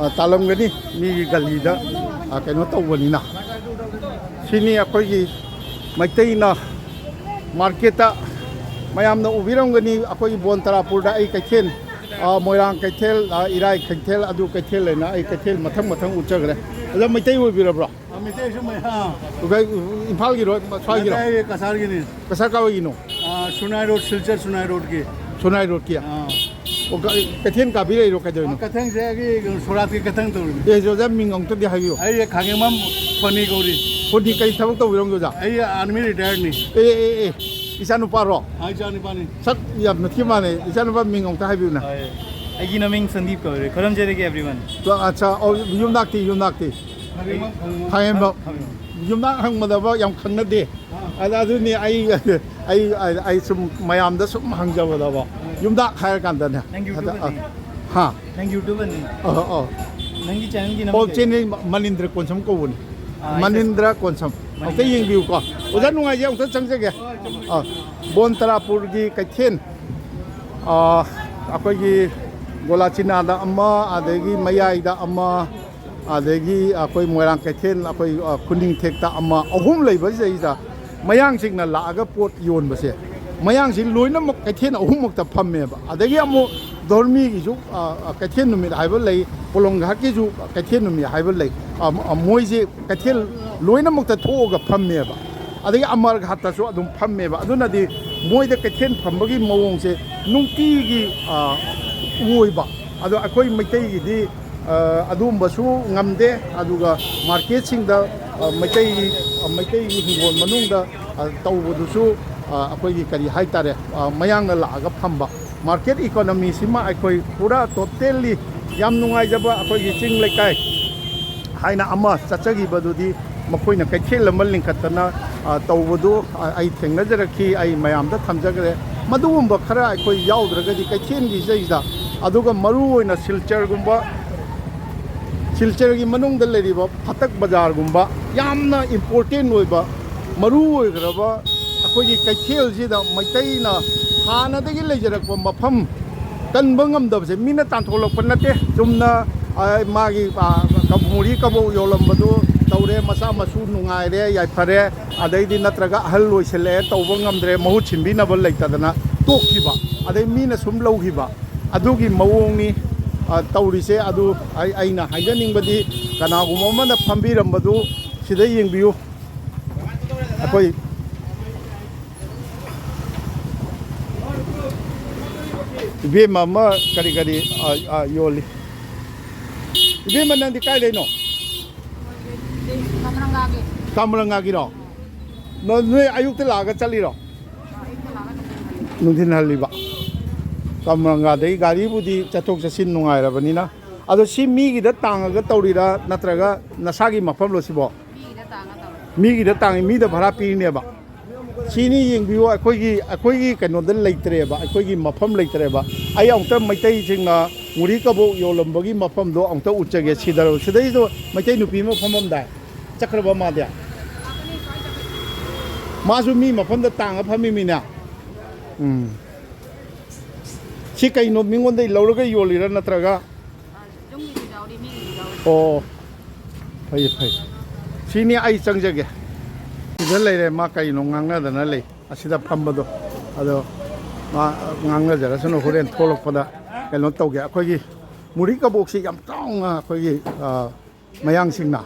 ꯑ, ꯇꯥꯜꯂꯝꯒꯅꯤ, ꯃꯤꯒꯤ ꯒꯜꯂꯤꯗ, ꯑ, ꯀꯩꯅꯣ ꯇꯧꯕꯅꯤꯅ꯫ ꯁꯤꯅꯤ ꯑꯩꯈꯣꯏꯒꯤ ꯃꯩꯇꯩꯅ ꯃꯥꯔꯀꯦꯠꯇ ꯃꯌꯥꯝꯅ ꯎꯕꯤꯔꯝꯒꯅꯤ, ꯑꯩꯈꯣꯏꯒꯤ ꯕꯣꯟ ꯇꯔꯥꯄꯨꯔꯗ ꯑꯩ ꯀꯩꯊꯦꯜ, ꯑ, ꯃꯣꯏꯔꯥꯡ ꯀꯩꯊꯦꯜ, ꯑ, ꯏꯔꯥꯏ ꯀꯩꯊꯦꯜ, ꯑꯗꯨ ꯀꯩꯊꯦꯜ ꯍꯥꯏꯅ ꯑꯩ ꯀꯩꯊꯦꯜ ꯃꯊꯪ ꯃꯊꯪ ꯎꯠꯆꯈ꯭ꯔꯦ꯫ ꯑꯣꯖꯥ, ꯃꯩꯇꯩ ꯑꯣꯏꯕꯤꯔꯕ꯭ꯔꯣ? ꯑ, ꯃꯩꯇꯩꯁꯨ ꯃꯩ-, ꯑꯥ꯫ ꯑꯣꯖꯥ, ꯏꯝꯐꯥꯜꯒꯤꯔꯣ, ꯁ꯭ꯋꯥꯏꯒꯤꯔꯣ? ꯅꯠꯇꯦ, ꯑꯩ ꯀꯁꯥꯔꯒꯤꯅꯤ꯫ ꯀꯁꯥꯔ ꯀꯥꯏꯋꯥꯏꯒꯤꯅꯣ? ꯑ, ꯁꯨꯅꯥꯏ ꯔꯣꯗ, ꯁꯤꯜꯆꯔ ꯁꯨꯅꯥꯏ ꯔꯣꯗꯀꯤ꯫ ꯈꯨꯟꯅꯥꯏ ꯔꯣꯗꯀꯤ? ꯑꯥ꯫ ꯑꯣ, ꯀ-, ꯀꯩꯊꯦꯜ ꯀꯥꯕꯤꯔꯛꯏꯔꯣ, ꯀꯩꯗꯧꯔꯤꯅꯣ? ꯑꯥ, ꯀꯩꯊꯦꯜꯁꯦ ꯑꯩꯒꯤ ꯁꯣꯔꯥꯠꯀꯤ ꯀꯩꯊꯦꯜ ꯇꯧꯔꯤꯅꯤ꯫ ꯑꯦ, ꯑꯣꯖꯥ, ꯃꯤꯡ ꯑꯃꯨꯛꯇꯗꯤ ꯍꯥꯏꯕꯤꯌꯨ꯫ ꯑꯩ ꯈꯥꯡꯉꯦꯝꯕꯝ ꯐꯣꯅꯤ ꯀꯧꯔꯤ꯫ ꯐꯣꯅꯤ ꯀꯩ ꯊꯕꯛ ꯇꯧꯕꯤꯔꯝꯒꯦ, ꯑꯣꯖꯥ? ꯑꯩ ꯑꯥꯔꯃꯤ ꯔꯤꯇꯥꯌꯔꯅꯤ꯫ ꯑꯦ, ꯑꯦ, ꯑꯦ, ꯏꯆꯥꯅꯨꯄꯥꯔꯣ? ꯑꯥ, ꯏꯆꯥꯅꯨꯄꯥꯅꯤ꯫ ꯁꯛ ꯌꯥꯝꯅ ꯊꯤ ꯃꯥꯟꯅꯩ꯫ ꯏꯆꯥꯅꯨꯄꯥ ꯃꯤꯡ ꯑꯃꯨꯛꯇ ꯍꯥꯏꯕꯤꯌꯨꯅ꯫ ꯍꯣꯏ꯫ ꯑꯩꯒꯤ ꯃꯃꯤꯡ ꯁꯟꯗꯤꯞ ꯀꯧꯔꯦ꯫ ꯈꯨꯔꯨꯝꯖꯔꯤꯒꯦ, everyone꯫ ꯑꯠꯆꯥ, ꯑꯣ, ꯌꯨꯝꯅꯥꯛꯇꯤ, ꯌꯨꯝꯅꯥꯛꯇꯤ? ꯈꯥꯡꯉꯦꯝꯕꯝ꯫ ꯈꯥꯡꯉꯦꯝꯕꯝ꯫ ꯈꯥꯡꯉꯦꯝꯕꯝ꯫ ꯌꯨꯝꯅꯥꯛ ꯍꯪꯕꯗꯕ ꯌꯥꯝ ꯈꯪꯅꯗꯦ꯫ ꯑꯗ-, ꯑꯗꯨꯅꯤ ꯑꯩ, ꯑꯩ, ꯑꯩ, ꯑꯩ ꯁꯨꯝ ꯃꯌꯥꯝꯗ ꯁꯨꯝ ꯍꯪꯖꯕꯗꯕ, ꯌꯨꯝꯗꯥꯛ ꯍꯥꯏꯔ ꯀꯥꯟꯗꯅꯦ꯫ ꯅꯪ ꯑꯗ, ꯑ, YouTuberꯅꯤ꯫ ꯍꯥ? ꯅꯪ YouTuberꯅꯤ꯫ ꯑ, ꯑ꯫ ꯅꯪꯒꯤ channelꯒꯤ ꯑꯣ, ꯅꯃꯤꯡ ꯀꯔꯤ? ꯆꯦꯅꯦꯜ ꯃꯅꯤꯟꯗ꯭ꯔ ꯀꯣꯟꯁꯝ ꯀꯧꯕꯅꯤ꯫ ꯑꯥ, ꯃꯅꯤꯟꯗ꯭ꯔ ꯀꯣꯟꯁꯝ꯫ ꯑꯝꯇ ꯃꯅꯤꯟꯗ꯭ꯔ꯫ ꯌꯦꯡꯕꯤꯌꯨꯀꯣ꯫ ꯑꯣꯖꯥ ꯅꯨꯡꯉꯥꯏꯖꯩ, ꯑꯃꯨꯛꯇ ꯆꯪꯖꯒꯦ꯫ ꯑ, ꯕꯣꯟ ꯇꯔꯥꯄꯨꯔꯒꯤ ꯀꯩꯊꯦꯜ, ꯑ, ꯑꯩꯈꯣꯏꯒꯤ ꯒꯣꯂꯥꯆꯤꯅꯥꯗ ꯑꯃ, ꯑꯗꯒꯤ ꯃꯌꯥꯏꯗ ꯑꯃ, ꯑꯗꯒꯤ ꯑꯩꯈꯣꯏ ꯃꯣꯏꯔꯥꯡ ꯀꯩꯊꯦꯜ, ꯑꯩꯈꯣꯏ, ꯑ, ꯈꯨꯅꯤꯡꯊꯦꯛꯇ ꯑꯃ, ꯑꯍꯨꯝ ꯂꯩꯕꯁꯤꯗꯩꯁꯤꯗ ꯃꯌꯥꯡꯁꯤꯡꯅ ꯂꯥꯛꯑꯒ ꯄꯣꯠ ꯌꯣꯟꯕꯁꯦ, ꯃꯌꯥꯡꯁꯤ ꯂꯣꯏꯅꯃꯛ ꯀꯩꯊꯦꯜ ꯑꯍꯨꯝꯃꯛꯇ ꯐꯝꯃꯦꯕ꯫ ꯑꯗꯒꯤ ꯑꯃꯨꯛ ꯙꯣꯔꯃꯤꯒꯤꯁꯨ, ꯑ, ꯑ, ꯀꯩꯊꯦꯜ ꯅꯨꯃꯤꯠ ꯍꯥꯏꯕ ꯂꯩ, ꯄꯣꯂꯣꯝ ꯘꯥꯠꯀꯤꯁꯨ ꯀꯩꯊꯦꯜ ꯅꯨꯃꯤꯠ ꯍꯥꯏꯕ ꯂꯩ꯫ ꯑ, ꯑ, ꯃꯣꯏꯁꯦ ꯀꯩꯊꯦꯜ ꯂꯣꯏꯅꯃꯛꯇ ꯊꯣꯛꯑꯒ ꯐꯝꯃꯦꯕ꯫ ꯑꯗꯒꯤ ꯑꯃꯔ ꯘꯥꯠꯇꯁꯨ ꯑꯗꯨꯝ ꯐꯝꯃꯦꯕ꯫ ꯑꯗꯨꯅꯗꯤ ꯃꯣꯏꯗ ꯀꯩꯊꯦꯜ ꯐꯝꯕꯒꯤ ꯃꯑꯣꯡꯁꯦ ꯅꯨꯡꯇꯤꯒꯤ, ꯑ, ꯑꯣꯏꯕ꯫ ꯑꯗꯣ ꯑꯩꯈꯣꯏ ꯃꯩꯇꯩꯒꯤꯗꯤ, ꯑ, ꯑꯗꯨꯒꯨꯝꯕꯁꯨ ꯉꯝꯗꯦ꯫ ꯑꯗꯨꯒ ꯃꯥꯔꯀꯦꯠꯁꯤꯡꯗ, ꯑ, ꯃꯩꯇꯩꯒꯤ, ꯑ, ꯃꯩꯇꯩꯒꯤ ꯍꯤꯡꯒꯣꯜ ꯃꯅꯨꯡꯗ, ꯑ, ꯇꯧꯕꯗꯨꯁꯨ, ꯑ, ꯑꯩꯈꯣꯏꯒꯤ ꯀꯔꯤ ꯍꯥꯏꯇꯥꯔꯦ, ꯑ, ꯃꯌꯥꯡꯅ ꯂꯥꯛꯑꯒ ꯐꯝꯕ꯫ ꯃꯥꯔꯀꯦꯠ ꯏꯀꯣꯅꯣꯃꯤꯁꯤꯃ ꯑꯩꯈꯣꯏ ꯄꯨꯔꯥ totally ꯌꯥꯝ ꯅꯨꯡꯉꯥꯏꯖꯕ ꯑꯩꯈꯣꯏꯒꯤ ꯆꯤꯡ ꯂꯩꯀꯥꯏ ꯍꯥꯏꯅ ꯑꯃ ꯆꯠꯆꯈꯤꯕꯗꯨꯗꯤ ꯃꯈꯣꯏꯅ ꯀꯩꯊꯦꯜ ꯑꯃ ꯂꯤꯡꯈꯠꯇꯅ, ꯑ, ꯇꯧꯕꯗꯨ, ꯑ, ꯑꯩ ꯊꯦꯡꯅꯖꯔꯛꯈꯤ, ꯑꯩ ꯃꯌꯥꯝꯗ ꯊꯝꯖꯈ꯭ꯔꯦ꯫ ꯃꯗꯨꯒꯨꯝꯕ ꯈꯔ ꯑꯩꯈꯣꯏ ꯌꯥꯎꯗ꯭ꯔꯒꯗꯤ ꯀꯩꯊꯦꯜꯒꯤ ꯏꯁꯩꯁꯤꯗ, ꯑꯗꯨꯒ ꯃꯔꯨꯑꯣꯏꯅ ꯁꯤꯜꯆꯔꯒꯨꯝꯕ, ꯁꯤꯜꯆꯔꯒꯤ ꯃꯅꯨꯡꯗ ꯂꯩꯔꯤꯕ ꯐꯇꯛ ꯕꯖꯥꯔꯒꯨꯝꯕ ꯌꯥꯝꯅ important ꯑꯣꯏꯕ, ꯃꯔꯨ ꯑꯣꯏꯈ꯭ꯔꯕ ꯑꯩꯈꯣꯏꯒꯤ ꯀꯩꯊꯦꯜꯁꯤꯗ ꯃꯩꯇꯩꯅ ꯍꯥꯟꯅꯗꯒꯤ ꯂꯩꯖꯔꯛꯄ ꯃꯐꯝ ꯀꯟꯕ ꯉꯝꯗꯕꯁꯦ ꯃꯤꯅ ꯇꯥꯟꯊꯣꯛꯂꯛꯄ ꯅꯠꯇꯦ꯫ ꯆꯨꯝꯅ, ꯑ, ꯃꯥꯒꯤ, ꯑ, ꯃꯣꯔꯤ ꯀꯕꯣꯛ ꯌꯣꯜꯂꯝꯕꯗꯨ ꯇꯧꯔꯦ, ꯃꯆꯥ ꯃꯁꯨ ꯅꯨꯡꯉꯥꯏꯔꯦ, ꯌꯥꯏꯐꯔꯦ, ꯑꯗꯩꯗꯤ ꯅꯠꯇ꯭ꯔꯒ ꯑꯍꯜ ꯑꯣꯏꯁꯤꯜꯂꯛꯑꯦ, ꯇꯧꯕ ꯉꯝꯗ꯭ꯔꯦ, ꯃꯍꯨꯠ ꯁꯤꯟꯕꯤꯅꯕ ꯂꯩꯇꯗꯅ ꯇꯣꯛꯈꯤꯕ, ꯑꯗꯩ ꯃꯤꯅ ꯁꯨꯝ ꯂꯧꯈꯤꯕ, ꯑꯗꯨꯒꯤ ꯃꯑꯣꯡꯅꯤ, ꯑ, ꯇꯧꯔꯤꯁꯦ꯫ ꯑꯗꯨ ꯑꯩ, ꯑꯩꯅ ꯍꯥꯏꯖꯅꯤꯡꯕꯗꯤ ꯀꯅꯥꯒꯨꯝꯕ ꯑꯃꯅ ꯐꯝꯕꯤꯔꯝꯕꯗꯨ ꯁꯤꯗ ꯌꯦꯡꯕꯤꯌꯨ꯫ ꯑꯩꯈꯣꯏ ꯏꯕꯦꯝꯃ ꯑꯃ ꯀꯔꯤ ꯀꯔꯤ, ꯑ, ꯑ, ꯌꯣꯜꯂꯤ꯫ ꯏꯕꯦꯝꯃ, ꯅꯪꯗꯤ ꯀꯥꯏꯗꯩꯅꯣ? ꯀꯝꯔꯪꯒꯥꯒꯤ꯫ ꯀꯥꯃꯔꯪꯒꯥꯒꯤꯔꯣ? ꯅꯣ-, ꯅꯣꯏ ꯑꯌꯨꯛꯇ ꯂꯥꯛꯑꯒ ꯆꯠꯂꯤꯔꯣ? ꯅꯨꯡꯊꯤꯟ ꯍꯜꯂꯤꯕ? ꯀꯥꯃꯔꯪꯒꯥꯗꯩ ꯒꯥꯔꯤꯕꯨꯗꯤ ꯆꯠꯊꯣꯛ ꯆꯠꯁꯤꯟ ꯅꯨꯡꯉꯥꯏꯔꯕꯅꯤꯅ꯫ ꯑꯗꯣ ꯁꯤ ꯃꯤꯒꯤꯗ ꯇꯥꯡꯉꯒ ꯇꯧꯔꯤꯔꯥ, ꯅꯠꯇ꯭ꯔꯒ ꯅꯁꯥꯒꯤ ꯃꯐꯝꯂꯣ ꯁꯤꯕꯣ? ꯃꯤꯒꯤꯗ ꯇꯥꯡꯉ ꯇꯧꯋꯦ꯫ ꯃꯤꯒꯤꯗ ꯇꯥꯡꯉꯤ, ꯃꯤꯗ ꯚꯔꯥ ꯄꯤꯔꯤꯅꯦꯕ꯫ ꯁꯤꯅꯤ ꯌꯦꯡꯕꯤꯌꯨ, ꯑꯩꯈꯣꯏꯒꯤ, ꯑꯩꯈꯣꯏꯒꯤ ꯀꯩꯅꯣꯗ ꯂꯩꯇ꯭ꯔꯦꯕ, ꯑꯩꯈꯣꯏꯒꯤ ꯃꯐꯝ ꯂꯩꯇ꯭ꯔꯦꯕ꯫ ꯑꯩ ꯑꯃꯨꯛꯇ ꯃꯩꯇꯩꯁꯤꯡꯅ ꯃꯨꯔꯤ ꯀꯕꯣꯛ ꯌꯣꯜꯂꯝꯕꯒꯤ ꯃꯐꯝꯗꯣ ꯑꯃꯨꯛꯇ ꯎꯠꯆꯒꯦ꯫ ꯁꯤꯗ, ꯁꯤꯗꯩꯗ ꯃꯩꯇꯩ ꯅꯨꯄꯤ ꯑꯃ ꯐꯝꯃꯝꯗꯥꯏ, ꯆꯠꯈ꯭ꯔꯕ ꯃꯥꯗꯤ? ꯃꯥꯁꯨ ꯃꯤ ꯃꯐꯝꯗ ꯇꯥꯡꯉ ꯐꯝꯃꯤꯃꯤꯅꯦ꯫ ꯎꯝ꯫ ꯁꯤ ꯀꯩꯅꯣ, ꯃꯤꯉꯣꯟꯗꯒꯤ ꯂꯧꯔꯒ ꯌꯣꯜꯂꯤꯔꯥ, ꯅꯠꯇ꯭ꯔꯒ? ꯌꯨꯝꯒꯤꯁꯨ ꯌꯥꯎꯔꯤ, ꯃꯤꯒꯤꯁꯨ ꯌꯥꯎꯔꯤ꯫ ꯑꯣ, ꯐꯩ, ꯐꯩ꯫ ꯁꯤꯅꯤ, ꯑꯩ ꯆꯪꯖꯒꯦ꯫ ꯁꯤꯗ ꯂꯩꯔꯦ, ꯃꯥ ꯀꯩꯅꯣ ꯉꯥꯡꯅꯗꯅ ꯂꯩ, ꯑꯁꯤꯗ ꯐꯝꯕꯗꯣ꯫ ꯑꯗꯣ ꯃꯥ ꯉꯥꯡꯅꯖꯔꯁꯅꯨ, ꯍꯣꯔꯦꯟ ꯊꯣꯛꯂꯛꯄꯗ ꯀꯩꯅꯣ ꯇꯧꯒꯦ꯫ ꯑꯩꯈꯣꯏꯒꯤ ꯃꯨꯔꯤ ꯀꯕꯣꯛꯁꯤ ꯌꯥꯝ ꯆꯥꯎꯅ, ꯑꯩꯈꯣꯏꯒꯤ, ꯑ, ꯃꯌꯥꯡꯁꯤꯡꯅ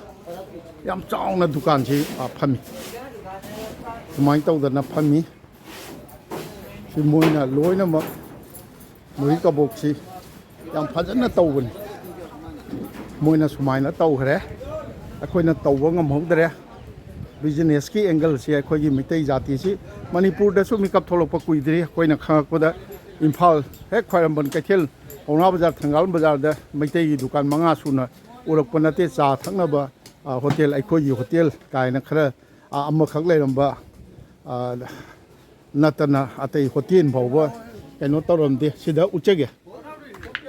ꯌꯥꯝ ꯆꯥꯎꯅ ꯗꯨꯀꯥꯟꯁꯤ, ꯑ, ꯐꯝꯃꯤ꯫ ꯁꯨꯃꯥꯏꯅ ꯇꯧꯗꯅ ꯐꯝꯃꯤ꯫ ꯁꯤ ꯃꯣꯏꯅ ꯂꯣꯏꯅꯃꯛ ꯃꯨꯔꯤ ꯀꯕꯣꯛꯁꯤ ꯌꯥꯝ ꯐꯖꯅ ꯇꯧꯕꯅꯤ꯫ ꯃꯣꯏꯅ ꯁꯨꯃꯥꯏꯅ ꯇꯧꯈ꯭ꯔꯦ, ꯑꯩꯈꯣꯏꯅ ꯇꯧꯕ ꯉꯝꯍꯧꯗ꯭ꯔꯦ꯫ ꯕꯤꯖꯤꯅꯦꯁꯀꯤ ꯑꯦꯡꯒꯜꯁꯤ ꯑꯩꯈꯣꯏꯒꯤ ꯃꯩꯇꯩ ꯖꯥꯇꯤꯁꯤ ꯃꯅꯤꯄꯨꯔꯗꯁꯨ ꯃꯤꯀꯞ ꯊꯣꯛꯂꯛꯄ ꯀꯨꯏꯗ꯭ꯔꯤ꯫ ꯑꯩꯈꯣꯏꯅ ꯈꯪꯉꯛꯄꯗ ꯏꯝꯐꯥꯜ ꯍꯦꯛ ꯈ꯭ꯋꯥꯏꯔꯝꯕꯟ ꯀꯩꯊꯦꯜ, ꯄꯥꯎꯅꯥ ꯕꯖꯥꯔ, ꯊꯪꯒꯥꯜ ꯕꯖꯥꯔꯗ ꯃꯩꯇꯩꯒꯤ ꯗꯨꯀꯥꯟ ꯃꯉꯥ ꯁꯨꯅ ꯎꯔꯛꯄ ꯅꯠꯇꯦ꯫ ꯆꯥ ꯊꯛꯅꯕ, ꯑ, ꯍꯣꯇꯦꯜ, ꯑꯩꯈꯣꯏꯒꯤ ꯍꯣꯇꯦꯜ ꯀꯥꯏꯅ ꯈꯔ, ꯑ, ꯑꯃꯈꯛ ꯂꯩꯔꯝꯕ, ꯑ, ꯅꯠꯇꯅ ꯑꯇꯩ ꯍꯣꯇꯦꯜ ꯐꯥꯎꯕ ꯀꯩꯅꯣ ꯇꯧꯔꯝꯗꯦ꯫ ꯁꯤꯗ ꯎꯠꯆꯒꯦ꯫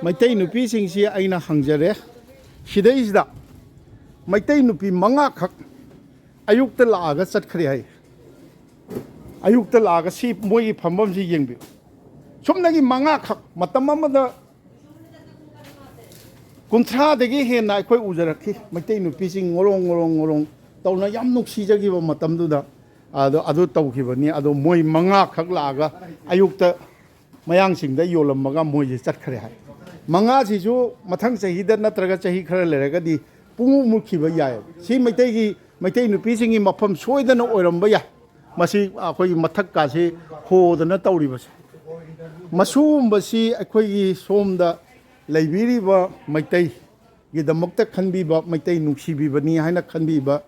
ꯃꯩꯇꯩ ꯅꯨꯄꯤꯁꯤꯡꯁꯤ ꯑꯩꯅ ꯍꯪꯖꯔꯦ꯫ ꯁꯤꯗꯩꯁꯤꯗ ꯃꯩꯇꯩ ꯅꯨꯄꯤ ꯃꯉꯥꯈꯛ ꯑꯌꯨꯛꯇ ꯂꯥꯛꯑꯒ ꯆꯠꯈ꯭ꯔꯦ ꯍꯥꯏ꯫ ꯑꯌꯨꯛꯇ ꯂꯥꯛꯑꯒ ꯁꯤ ꯃꯣꯏꯒꯤ ꯐꯝꯐꯝꯁꯤ ꯌꯦꯡꯕꯤꯌꯨ꯫ ꯁꯨꯞꯅꯒꯤ ꯃꯉꯥꯈꯛ ꯃꯇꯝ ꯑꯃꯗ ꯀꯨꯟꯊ꯭ꯔꯥꯗꯒꯤ ꯍꯦꯟꯅ ꯑꯩꯈꯣꯏ ꯎꯖꯔꯛꯈꯤ꯫ ꯃꯩꯇꯩ ꯅꯨꯄꯤꯁꯤꯡ ꯉꯣꯔꯣꯡ ꯉꯣꯔꯣꯡ ꯉꯣꯔꯣꯡ ꯇꯧꯅ ꯌꯥꯝ ꯅꯨꯡꯁꯤꯖꯈꯤꯕ ꯃꯇꯝꯗꯨꯗ꯫ ꯑꯗꯣ ꯑꯗꯨ ꯇꯧꯈꯤꯕꯅꯤ꯫ ꯑꯗꯣ ꯃꯣꯏ ꯃꯉꯥꯈꯛ ꯂꯥꯛꯑꯒ ꯑꯌꯨꯛꯇ ꯃꯌꯥꯡꯁꯤꯡꯗ ꯌꯣꯜꯂꯝꯃꯒ ꯃꯣꯏꯁꯦ ꯆꯠꯈ꯭ꯔꯦ ꯍꯥꯏ꯫ ꯃꯉꯥꯁꯤꯁꯨ ꯃꯊꯪ ꯆꯍꯤꯗ ꯅꯠꯇ꯭ꯔꯒ ꯆꯍꯤ ꯈꯔ ꯂꯩꯔꯒꯗꯤ ꯄꯨꯡꯃꯨꯠ ꯃꯨꯠꯈꯤꯕ ꯌꯥꯏ꯫ ꯁꯤ ꯃꯩꯇꯩꯒꯤ, ꯃꯩꯇꯩ ꯅꯨꯄꯤꯁꯤꯡꯒꯤ ꯃꯐꯝ ꯁꯣꯏꯗꯅ ꯑꯣꯏꯔꯝꯕ ꯌꯥꯏ꯫ ꯃꯁꯤ ꯑꯩꯈꯣꯏꯒꯤ ꯃꯊꯛꯀꯥꯁꯤ ꯍꯣꯗꯅ ꯇꯧꯔꯤꯕꯁꯦ꯫ ꯃꯁꯤꯒꯨꯝꯕꯁꯤ ꯑꯩꯈꯣꯏꯒꯤ ꯁꯣꯝꯗ ꯂꯩꯕꯤꯔꯤꯕ ꯃꯩꯇꯩꯒꯤꯗꯃꯛꯇ ꯈꯟꯕꯤꯕ, ꯃꯩꯇꯩ ꯅꯨꯡꯁꯤꯕꯤꯕꯅꯤ ꯍꯥꯏꯅ ꯈꯟꯕꯤꯕ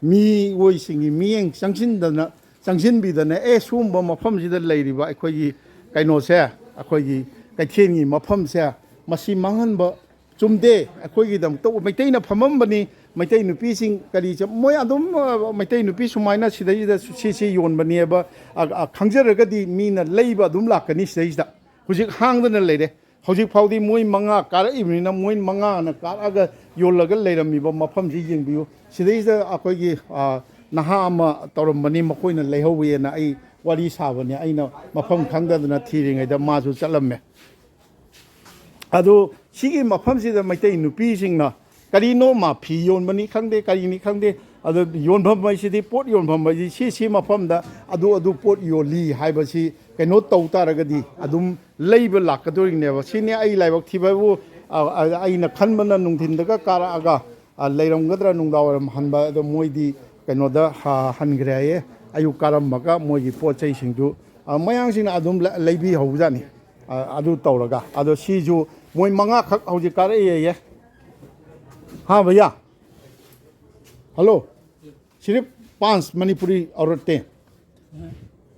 ꯃꯤꯑꯣꯏꯁꯤꯡꯒꯤ ꯃꯤꯠꯌꯦꯡ ꯆꯪꯁꯤꯟꯗꯅ, ꯆꯪꯁꯤꯟꯕꯤꯗꯅ, "ꯑꯦ, ꯁꯤꯒꯨꯝꯕ ꯃꯐꯝꯁꯤꯗ ꯂꯩꯔꯤꯕ ꯑꯩꯈꯣꯏꯒꯤ ꯀꯩꯅꯣꯁꯦ, ꯑꯩꯈꯣꯏꯒꯤ ꯀꯩꯊꯦꯜꯒꯤ ꯃꯐꯝꯁꯦ, ꯃꯁꯤ ꯃꯥꯡꯍꯟꯕ ꯆꯨꯝꯗꯦ, ꯑꯩꯈꯣꯏꯒꯤꯗꯃꯛꯇ ꯃꯩꯇꯩꯅ ꯐꯝꯃꯝꯕꯅꯤ, ꯃꯩꯇꯩ ꯅꯨꯄꯤꯁꯤꯡ ꯀꯔꯤ ꯆ-, ꯃꯣꯏ ꯑꯗꯨꯝ, ꯑ, ꯃꯩꯇꯩ ꯅꯨꯄꯤ ꯁꯨꯃꯥꯏꯅ ꯁꯤꯗꯩꯁꯤꯗ ꯁꯤ, ꯁꯤ ꯌꯣꯟꯕꯅꯦꯕ, ꯑ, ꯑ, ꯈꯪꯖꯔꯒꯗꯤ ꯃꯤꯅ ꯂꯩꯕ ꯑꯗꯨꯝ ꯂꯥꯛꯀꯅꯤ ꯁꯤꯗꯩꯁꯤꯗ꯫ ꯍꯧꯖꯤꯛ ꯍꯥꯡꯗꯅ ꯂꯩꯔꯦ꯫ ꯍꯧꯖꯤꯛ ꯐꯥꯎꯗꯤ ꯃꯣꯏ ꯃꯉꯥ ꯀꯥꯔꯛꯏꯕꯅꯤꯅ ꯃꯣꯏ ꯃꯉꯥꯅ ꯀꯥꯔꯛꯑꯒ ꯌꯣꯜꯂꯒ ꯂꯩꯔꯝꯃꯤꯕ ꯃꯐꯝꯁꯤ ꯌꯦꯡꯕꯤꯌꯨ꯫ ꯁꯤꯗꯩꯁꯤꯗ ꯑꯩꯈꯣꯏꯒꯤ, ꯑ, ꯅꯍꯥ ꯑꯃ ꯇꯧꯔꯝꯕꯅꯤ, ꯃꯈꯣꯏꯅ ꯂꯩꯍꯧꯋꯦꯅ ꯑꯩ ꯋꯥꯔꯤ ꯁꯥꯕꯅꯤ꯫ ꯑꯩꯅ ꯃꯐꯝ ꯈꯪꯗꯗꯅ ꯊꯤꯔꯤꯉꯩꯗ ꯃꯥꯁꯨ ꯆꯠꯂꯝꯃꯦ꯫ ꯑꯗꯨ ꯁꯤꯒꯤ ꯃꯐꯝꯁꯤꯗ ꯃꯩꯇꯩ ꯅꯨꯄꯤꯁꯤꯡꯅ ꯀꯔꯤꯅꯣ ꯃꯥ ꯐꯤ ꯌꯣꯟꯕꯅꯤ ꯈꯪꯗꯦ, ꯀꯔꯤꯅꯤ ꯈꯪꯗꯦ, ꯑꯗꯨ ꯌꯣꯟꯐꯝ ꯍꯥꯏꯁꯤꯗꯤ, ꯄꯣꯠ ꯌꯣꯟꯐꯝ ꯍꯥꯏꯁꯤ ꯁꯤ, ꯁꯤ ꯃꯐꯝꯗ ꯑꯗꯨ, ꯑꯗꯨ ꯄꯣꯠ ꯌꯣꯜꯂꯤ ꯍꯥꯏꯕꯁꯤ ꯀꯩꯅꯣ ꯇꯧ ꯇꯥꯔꯒꯗꯤ ꯑꯗꯨꯝ ꯂꯩꯕ ꯂꯥꯛꯀꯗꯣꯔꯤꯅꯦꯕ꯫ ꯁꯤꯅꯤ ꯑꯩ ꯂꯥꯏꯕꯛ ꯊꯤꯕꯕꯨ, ꯑ, ꯑ, ꯑꯩꯅ ꯈꯟꯕꯅ ꯅꯨꯡꯊꯤꯟꯗꯒ ꯀꯥꯔꯛꯑꯒ, ꯑ, ꯂꯩꯔꯝꯒꯗ꯭ꯔꯥ ꯅꯨꯡꯗꯥꯡ ꯋꯥꯏꯔꯝ ꯍꯟꯕ, ꯑꯗꯣ ꯃꯣꯏꯗꯤ ꯀꯩꯅꯣꯗ, ꯑ, ꯍꯟꯈ꯭ꯔꯦ ꯍꯥꯏꯌꯦ꯫ ꯑꯌꯨꯛ ꯀꯥꯔꯝꯃꯒ ꯃꯣꯏꯒꯤ ꯄꯣꯠ ꯆꯩꯁꯤꯡꯗꯨ, ꯑ, ꯃꯌꯥꯡꯁꯤꯡꯅ ꯑꯗꯨꯝ ꯂ-, ꯂꯩꯕꯤꯍꯧꯕꯖꯥꯠꯅꯤ꯫ ꯑ, ꯑꯗꯨ ꯇꯧꯔꯒ꯫ ꯑꯗꯣ ꯁꯤꯁꯨ ꯃꯣꯏ ꯃꯉꯥꯈꯛ ꯍꯧꯖꯤꯛ ꯀꯥꯔꯛꯑꯦꯌꯦ꯫ हाँ भैया, हेलो, सिर्फ पांच मणिपुरी औरतें,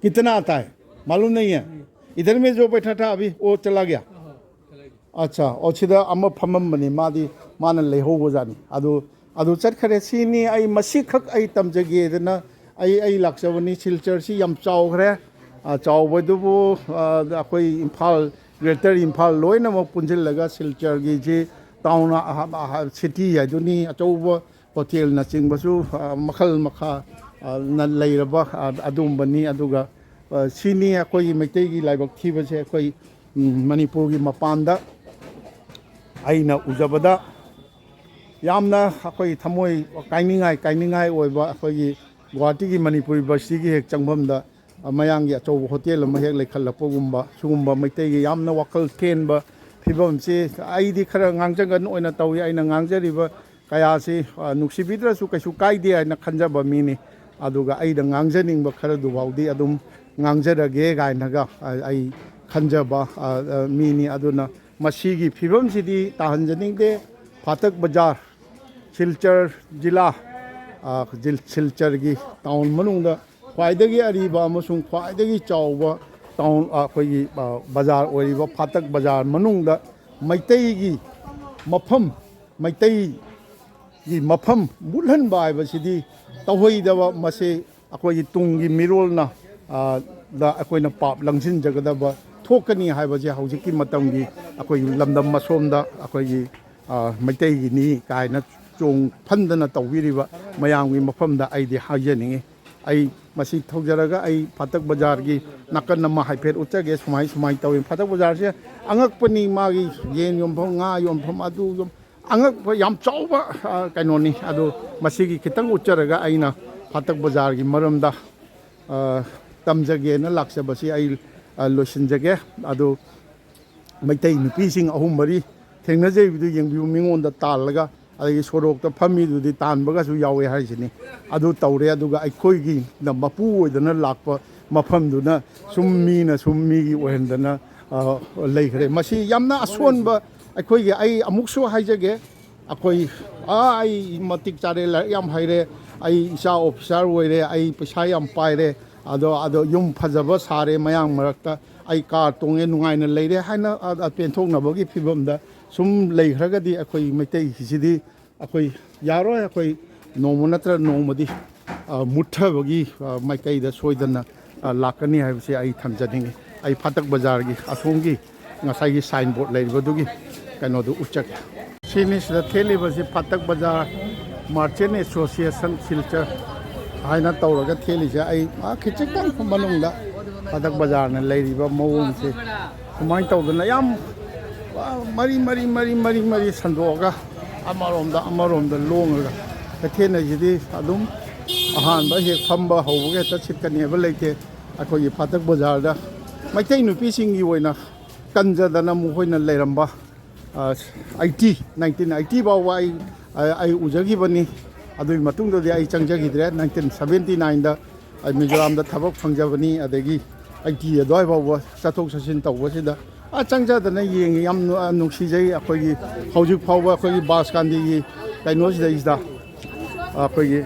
कितना आता है, मालूम नहीं है। इधर में जो बैठा था अभी, वो चला गया। अच्छा, ꯑꯣ, ꯁꯤꯗ ꯑꯃ ꯐꯝꯃꯝꯕꯅꯤ, ꯃꯥꯗꯤ, ꯃꯥꯅ ꯂꯩꯍꯧꯕꯖꯥꯠꯅꯤ꯫ ꯑꯗꯨ, ꯑꯗꯨ ꯆꯠꯈꯔꯦ꯫ ꯁꯤꯅꯤ ꯑꯩ ꯃꯁꯤꯈꯛ ꯑꯩ ꯇꯝꯖꯒꯦꯗꯅ ꯑꯩ, ꯑꯩ ꯂꯥꯛꯆꯕꯅꯤ꯫ ꯁꯤꯜꯆꯔꯁꯤ ꯌꯥꯝ ꯆꯥꯎꯈ꯭ꯔꯦ꯫ ꯑ, ꯆꯥꯎꯕꯗꯨꯕꯨ, ꯑ, ꯑꯩꯈꯣꯏ ꯏꯝꯐꯥꯜ, ꯒ꯭ꯔꯦꯇꯔ ꯏꯝꯐꯥꯜ ꯂꯣꯏꯅꯃꯛ ꯄꯨꯟꯁꯤꯜꯂꯒ ꯁꯤꯜꯆꯔꯒꯤꯁꯤ ꯇꯥꯎꯟ, ꯑ, ꯑ, ꯑ, ꯁꯤꯇꯤ ꯍꯥꯏꯗꯨꯅꯤ꯫ ꯑꯆꯧꯕ ꯍꯣꯇꯦꯜꯅꯆꯤꯡꯕꯁꯨ, ꯑ, ꯃꯈꯜ ꯃꯈꯥ, ꯑ, ꯅ ꯂꯩꯔꯕ, ꯑ, ꯑꯗꯨꯒꯨꯝꯕꯅꯤ꯫ ꯑꯗꯨꯒ, ꯑ, ꯁꯤꯅꯤ ꯑꯩꯈꯣꯏꯒꯤ ꯃꯩꯇꯩꯒꯤ ꯂꯥꯏꯕꯛ ꯊꯤꯕꯁꯦ꯫ ꯑꯩꯈꯣꯏ, ꯎꯝ, ꯃꯅꯤꯄꯨꯔꯒꯤ ꯃꯄꯥꯟꯗ ꯑꯩꯅ ꯎꯖꯕꯗ ꯌꯥꯝꯅ ꯑꯩꯈꯣꯏ ꯊꯃꯣꯏ ꯀꯥꯏꯅꯤꯡꯉꯥꯏ, ꯀꯥꯏꯅꯤꯡꯉꯥꯏ ꯑꯣꯏꯕ, ꯑꯩꯈꯣꯏꯒꯤ ꯒꯨꯋꯥꯍꯥꯇꯤꯒꯤ ꯃꯅꯤꯄꯨꯔ ꯌꯨꯅꯤꯚꯔꯁꯤꯇꯤꯒꯤ ꯍꯦꯛ ꯆꯪꯐꯝꯗ, ꯑ, ꯃꯌꯥꯡꯒꯤ ꯑꯆꯧꯕ ꯍꯣꯇꯦꯜ ꯑꯃ ꯍꯦꯛ ꯂꯩꯈꯠꯂꯛꯄꯒꯨꯝꯕ, ꯁꯤꯒꯨꯝꯕ ꯃꯩꯇꯩꯒꯤ ꯌꯥꯝꯅ ꯋꯥꯈꯜ ꯊꯦꯟꯕ ꯐꯤꯕꯝꯁꯤ ꯑꯩꯗꯤ ꯈꯔ ꯉꯥꯡꯖꯒꯟ ꯑꯣꯏꯅ ꯇꯧꯏ꯫ ꯑꯩꯅ ꯉꯥꯡꯖꯔꯤꯕ ꯀꯌꯥꯁꯤ, ꯑ, ꯅꯨꯡꯁꯤꯕꯤꯗ꯭ꯔꯁꯨ ꯀꯩꯁꯨ ꯀꯥꯏꯗꯦ ꯍꯥꯏꯅ ꯈꯟꯖꯕ ꯃꯤꯅꯤ꯫ ꯑꯗꯨꯒ ꯑꯩꯅ ꯉꯥꯡꯖꯅꯤꯡꯕ ꯈꯔꯗꯨꯐꯥꯎꯗꯤ ꯑꯗꯨꯝ ꯉꯥꯡꯖꯔꯒꯦ ꯀꯥꯏꯅꯒ, ꯑ, ꯑꯩ ꯈꯟꯖꯕ, ꯑ, ꯑ, ꯃꯤꯅꯤ꯫ ꯑꯗꯨꯅ ꯃꯁꯤꯒꯤ ꯐꯤꯕꯝꯁꯤꯗꯤ ꯇꯥꯍꯟꯖꯅꯤꯡꯗꯦ꯫ ꯐꯥꯇꯛ ꯕꯖꯥꯔ, ꯁꯤꯜꯆꯔ ꯖꯤꯂꯥ, ꯑ, ꯖꯤꯜ-, ꯁꯤꯜꯆꯔꯒꯤ ꯇꯥꯎꯟ ꯃꯅꯨꯡꯗ ꯈ꯭ꯋꯥꯏꯗꯒꯤ ꯑꯔꯤꯕ ꯑꯃꯁꯨꯡ ꯈ꯭ꯋꯥꯏꯗꯒꯤ ꯆꯥꯎꯕ ꯇꯥꯎꯟ, ꯑ, ꯑꯩꯈꯣꯏꯒꯤ, ꯑ, ꯕꯖꯥꯔ ꯑꯣꯏꯔꯤꯕ ꯐꯥꯇꯛ ꯕꯖꯥꯔ ꯃꯅꯨꯡꯗ ꯃꯩꯇꯩꯒꯤ ꯃꯐꯝ, ꯃꯩꯇꯩꯒꯤ ꯃꯐꯝ ꯃꯨꯠꯍꯟꯕ ꯍꯥꯏꯕꯁꯤꯗꯤ ꯇꯧꯍꯩꯗꯕ꯫ ꯃꯁꯤ ꯑꯩꯈꯣꯏꯒꯤ ꯇꯨꯡꯒꯤ ꯃꯤꯔꯣꯜꯅ, ꯑ, ꯗ ꯑꯩꯈꯣꯏꯅ ꯄꯥꯞ ꯂꯪꯁꯤꯟꯖꯒꯗꯕ ꯊꯣꯛꯀꯅꯤ ꯍꯥꯏꯕꯁꯦ ꯍꯧꯖꯤꯛꯀꯤ ꯃꯇꯝꯒꯤ ꯑꯩꯈꯣꯏꯒꯤ ꯂꯝꯗꯝ ꯑꯁꯣꯝꯗ ꯑꯩꯈꯣꯏꯒꯤ, ꯑ, ꯃꯩꯇꯩꯒꯤꯅꯤ ꯀꯥꯏꯅ ꯆꯣꯡ ꯐꯟꯗꯅ ꯇꯧꯕꯤꯔꯤꯕ ꯃꯌꯥꯝꯒꯤ ꯃꯐꯝꯗ ꯑꯩꯗꯤ ꯍꯥꯏꯖꯅꯤꯡꯉꯤ꯫ ꯑꯩ ꯃꯁꯤ ꯊꯧꯖꯔꯒ ꯑꯩ ꯐꯥꯇꯛ ꯕꯖꯥꯔꯒꯤ ꯅꯥꯀꯟ ꯑꯃ ꯍꯥꯏꯐꯦꯠ ꯎꯠꯆꯒꯦ꯫ ꯁꯨꯃꯥꯏ ꯁꯨꯃꯥꯏꯅ ꯇꯧꯏ꯫ ꯐꯥꯇꯛ ꯕꯖꯥꯔꯁꯦ ꯑꯉꯛꯄꯅꯤ꯫ ꯃꯥꯒꯤ ꯌꯦꯟ ꯌꯣꯟꯐꯝ, ꯉꯥ ꯌꯣꯟꯐꯝ, ꯑꯗꯨ ꯌꯣꯟ-, ꯑꯉꯛꯄ ꯌꯥꯝ ꯆꯥꯎꯕ, ꯑ, ꯀꯩꯅꯣꯅꯤ꯫ ꯑꯗꯨ ꯃꯁꯤꯒꯤ ꯈꯤꯇꯪ ꯎꯠꯆꯔꯒ ꯑꯩꯅ ꯐꯥꯇꯛ ꯕꯖꯥꯔꯒꯤ ꯃꯔꯝꯗ, ꯑ, ꯇꯝꯖꯒꯦꯅ ꯂꯥꯛꯆꯕꯁꯤ ꯑꯩ, ꯑ, ꯂꯣꯏꯁꯤꯟꯖꯒꯦ꯫ ꯑꯗꯨ ꯃꯩꯇꯩ ꯅꯨꯄꯤꯁꯤꯡ ꯑꯍꯨꯝ ꯃꯔꯤ ꯊꯦꯡꯅꯖꯩꯕꯗꯨ ꯌꯦꯡꯕꯤꯌꯨ꯫ ꯃꯤꯉꯣꯟꯗ ꯇꯥꯜꯂꯒ, ꯑꯗꯒꯤ ꯁꯣꯔꯣꯛꯇ ꯐꯝꯃꯤꯗꯨꯗꯤ ꯇꯥꯟꯕꯒꯁꯨ ꯌꯥꯎꯋꯦ ꯍꯥꯏꯁꯤꯅꯤ꯫ ꯑꯗꯨ ꯇꯧꯔꯦ꯫ ꯑꯗꯨꯒ ꯑꯩꯈꯣꯏꯒꯤ ꯃꯄꯨ ꯑꯣꯏꯗꯅ ꯂꯥꯛꯄ ꯃꯐꯝꯗꯨꯅ ꯁꯨꯝ ꯃꯤꯅ ꯁꯨꯝ ꯃꯤꯒꯤ ꯑꯣꯏꯍꯟꯗꯅ, ꯑ, ꯂꯩꯈ꯭ꯔꯦ꯫ ꯃꯁꯤ ꯌꯥꯝꯅ ꯑꯁꯣꯟꯕ꯫ ꯑꯩꯈꯣꯏꯒꯤ, ꯑꯩ ꯑꯃꯨꯛꯁꯨ ꯍꯥꯏꯖꯒꯦ, ꯑꯩꯈꯣꯏ, ꯑꯥ, ꯑꯩ ꯃꯇꯤꯛ ꯆꯥꯔꯦ, ꯂꯥꯏꯔꯤꯛ ꯌꯥꯝ ꯍꯩꯔꯦ, ꯑꯩ ꯏꯆꯥ ꯑꯣꯐꯤꯁꯥꯔ ꯑꯣꯏꯔꯦ, ꯑꯩ ꯄꯩꯁꯥ ꯌꯥꯝ ꯄꯥꯏꯔꯦ, ꯑꯗꯣ, ꯑꯗꯣ ꯌꯨꯝ ꯐꯖꯕ ꯁꯥꯔꯦ ꯃꯌꯥꯡ ꯃꯔꯛꯇ, ꯑꯩ ꯀꯥꯔ ꯇꯣꯡꯉꯦ, ꯅꯨꯡꯉꯥꯏꯅ ꯂꯩꯔꯦ ꯍꯥꯏꯅ, ꯑ, ꯑ, ꯄꯦꯟꯊꯣꯛꯅꯕꯒꯤ ꯐꯤꯕꯝꯗ ꯁꯨꯝ ꯂꯩꯈ꯭ꯔꯒꯗꯤ ꯑꯩꯈꯣꯏ ꯃꯩꯇꯩꯁꯤꯗꯤ ꯑꯩꯈꯣꯏ ꯌꯥꯔꯣꯏ꯫ ꯑꯩꯈꯣꯏ ꯅꯣꯡꯃ ꯅꯠꯇ꯭ꯔ ꯅꯣꯡꯃꯗꯤ, ꯑ, ꯃꯨꯠꯊꯕꯒꯤ, ꯑ, ꯃꯥꯏꯀꯩꯗ ꯁꯣꯏꯗꯅ, ꯑ, ꯂꯥꯛꯀꯅꯤ ꯍꯥꯏꯕꯁꯤ ꯑꯩ ꯊꯝꯖꯅꯤꯡꯉꯤ꯫ ꯑꯩ ꯐꯥꯇꯛ ꯕꯖꯥꯔꯒꯤ ꯑꯁꯣꯝꯒꯤ ꯉꯁꯥꯏꯒꯤ ꯁꯥꯏꯟ ꯕꯣꯔꯗ ꯂꯩꯔꯤꯕꯗꯨꯒꯤ ꯀꯩꯅꯣꯗꯨ ꯎꯠꯆꯒꯦ꯫ ꯁꯤꯅꯤ ꯁꯤꯗ ꯊꯦꯠꯂꯤꯕꯁꯤ ꯐꯥꯇꯛ ꯕꯖꯥꯔ ꯃꯥꯔꯆꯦꯟ ꯑꯦꯁꯣꯁꯤꯌꯦꯁꯟ ꯁꯤꯜꯆꯔ ꯍꯥꯏꯅ ꯇꯧꯔꯒ ꯊꯦꯠꯂꯤꯁꯦ꯫ ꯑꯩ, ꯑ, ꯈꯤꯖꯤꯛꯇꯪ ꯃꯅꯨꯡꯗ ꯐꯥꯇꯛ ꯕꯖꯥꯔꯅ ꯂꯩꯔꯤꯕ ꯃꯑꯣꯡꯁꯦ ꯁꯨꯃꯥꯏꯅ ꯇꯧꯗꯅ ꯌꯥꯝ, ꯑ, ꯃꯔꯤ ꯃꯔꯤ ꯃꯔꯤ ꯃꯔꯤ ꯃꯔꯤ ꯁꯟꯗꯣꯛꯑꯒ ꯑꯃꯔꯣꯝꯗ ꯑꯃꯔꯣꯝꯗ ꯂꯣꯡꯉꯒ ꯀꯩꯊꯦꯜ ꯍꯥꯏꯁꯤꯗꯤ ꯑꯗꯨꯝ ꯑꯍꯥꯟꯕ ꯍꯦꯛ ꯐꯝꯕ ꯍꯧꯕꯒ ꯍꯦꯛꯇ ꯁꯤꯠꯀꯅꯤ ꯍꯥꯏꯕ ꯂꯩꯇꯦ꯫ ꯑꯩꯈꯣꯏꯒꯤ ꯐꯥꯇꯛ ꯕꯖꯥꯔꯗ ꯃꯩꯇꯩ ꯅꯨꯄꯤꯁꯤꯡꯒꯤ ꯑꯣꯏꯅ ꯀꯟꯖꯗꯅ ꯃꯈꯣꯏꯅ ꯂꯩꯔꯝꯕ, ꯑ, ꯑꯩꯠꯇꯤ, ꯅꯥꯏꯟꯇꯤꯟ ꯑꯩꯠꯇꯤ ꯐꯥꯎꯕ ꯑꯩ, ꯑ, ꯑꯩ ꯎꯖꯈꯤꯕꯅꯤ꯫ ꯑꯗꯨꯒꯤ ꯃꯇꯨꯡꯗꯗꯤ ꯑꯩ ꯆꯪꯖꯈꯤꯗ꯭ꯔꯦ꯫ ꯅꯥꯏꯟꯇꯤꯟ ꯁꯕꯦꯟꯇꯤ ꯅꯥꯏꯟꯗ ꯑꯩ ꯃꯤꯖꯣꯔꯥꯝꯗ ꯊꯕꯛ ꯐꯪꯖꯕꯅꯤ꯫ ꯑꯗꯒꯤ ꯑꯩꯠꯇꯤ ꯑꯗꯨꯋꯥꯏ ꯐꯥꯎꯕ ꯆꯠꯊꯣꯛ ꯆꯠꯁꯤꯟ ꯇꯧꯕꯁꯤꯗ ꯑ ꯆꯪꯖꯗꯅ ꯌꯦꯡꯉꯤ꯫ ꯌꯥꯝ ꯅꯨꯡꯁꯤꯖꯩ꯫ ꯑꯩꯈꯣꯏꯒꯤ ꯍꯧꯖꯤꯛ ꯐꯥꯎꯕ ꯑꯩꯈꯣꯏꯒꯤ ꯕꯥꯁꯀꯥꯟꯗꯤꯒꯤ ꯀꯩꯅꯣꯁꯤꯗꯩꯁꯤꯗ ꯑꯩꯈꯣꯏꯒꯤ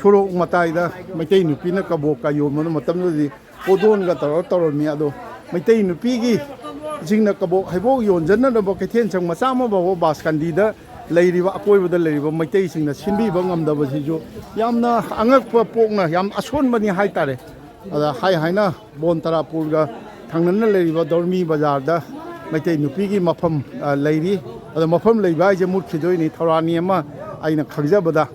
ꯁꯣꯔꯣꯛ ꯃꯇꯥꯏꯗ ꯃꯩꯇꯩ ꯅꯨꯄꯤꯅ ꯀꯕꯣꯛꯀ ꯌꯣꯟꯕ ꯃꯇꯝꯗꯨꯗꯗꯤ ꯄꯣꯗꯣꯟꯒ ꯇꯧꯔ ꯇꯧꯔꯝꯃꯤ꯫ ꯑꯗꯣ ꯃꯩꯇꯩ ꯅꯨꯄꯤꯒꯤ ꯁꯤꯡꯅ ꯀꯕꯣꯛ ꯍꯩꯕꯣꯛ ꯌꯣꯟꯖꯅꯅꯕ ꯀꯩꯊꯦꯜ ꯁꯪ ꯃꯆꯥ ꯑꯃ ꯐꯥꯎꯕ ꯕꯥꯁꯀꯥꯟꯗꯤꯗ ꯂꯩꯔꯤꯕ, ꯑꯀꯣꯏꯕꯗ ꯂꯩꯔꯤꯕ ꯃꯩꯇꯩꯁꯤꯡꯅ ꯁꯤꯟꯕꯤꯕ ꯉꯝꯗꯕꯁꯤꯁꯨ ꯌꯥꯝꯅ ꯑꯉꯛꯄ ꯄꯣꯛꯅ ꯌꯥꯝ ꯑꯁꯣꯟꯕꯅꯤ ꯍꯥꯏꯇꯥꯔꯦ꯫ ꯑꯗ ꯍꯥꯏ ꯍꯥꯏꯅ ꯕꯣꯟ ꯇꯔꯥꯄꯨꯔꯒ ꯊꯪꯅꯅ ꯂꯩꯔꯤꯕ ꯗꯧꯔꯃꯤ ꯕꯖꯥꯔꯗ ꯃꯩꯇꯩ ꯅꯨꯄꯤꯒꯤ ꯃꯐꯝ ꯂꯩꯔꯤ꯫ ꯑꯗꯣ ꯃꯐꯝ ꯂꯩꯕ ꯍꯥꯏꯁꯦ ꯃꯨꯠꯈꯤꯗꯣꯏꯅꯤ꯫ ꯊꯧꯔꯥꯅꯤ ꯑꯃ ꯑꯩꯅ ꯈꯪꯖꯕꯗ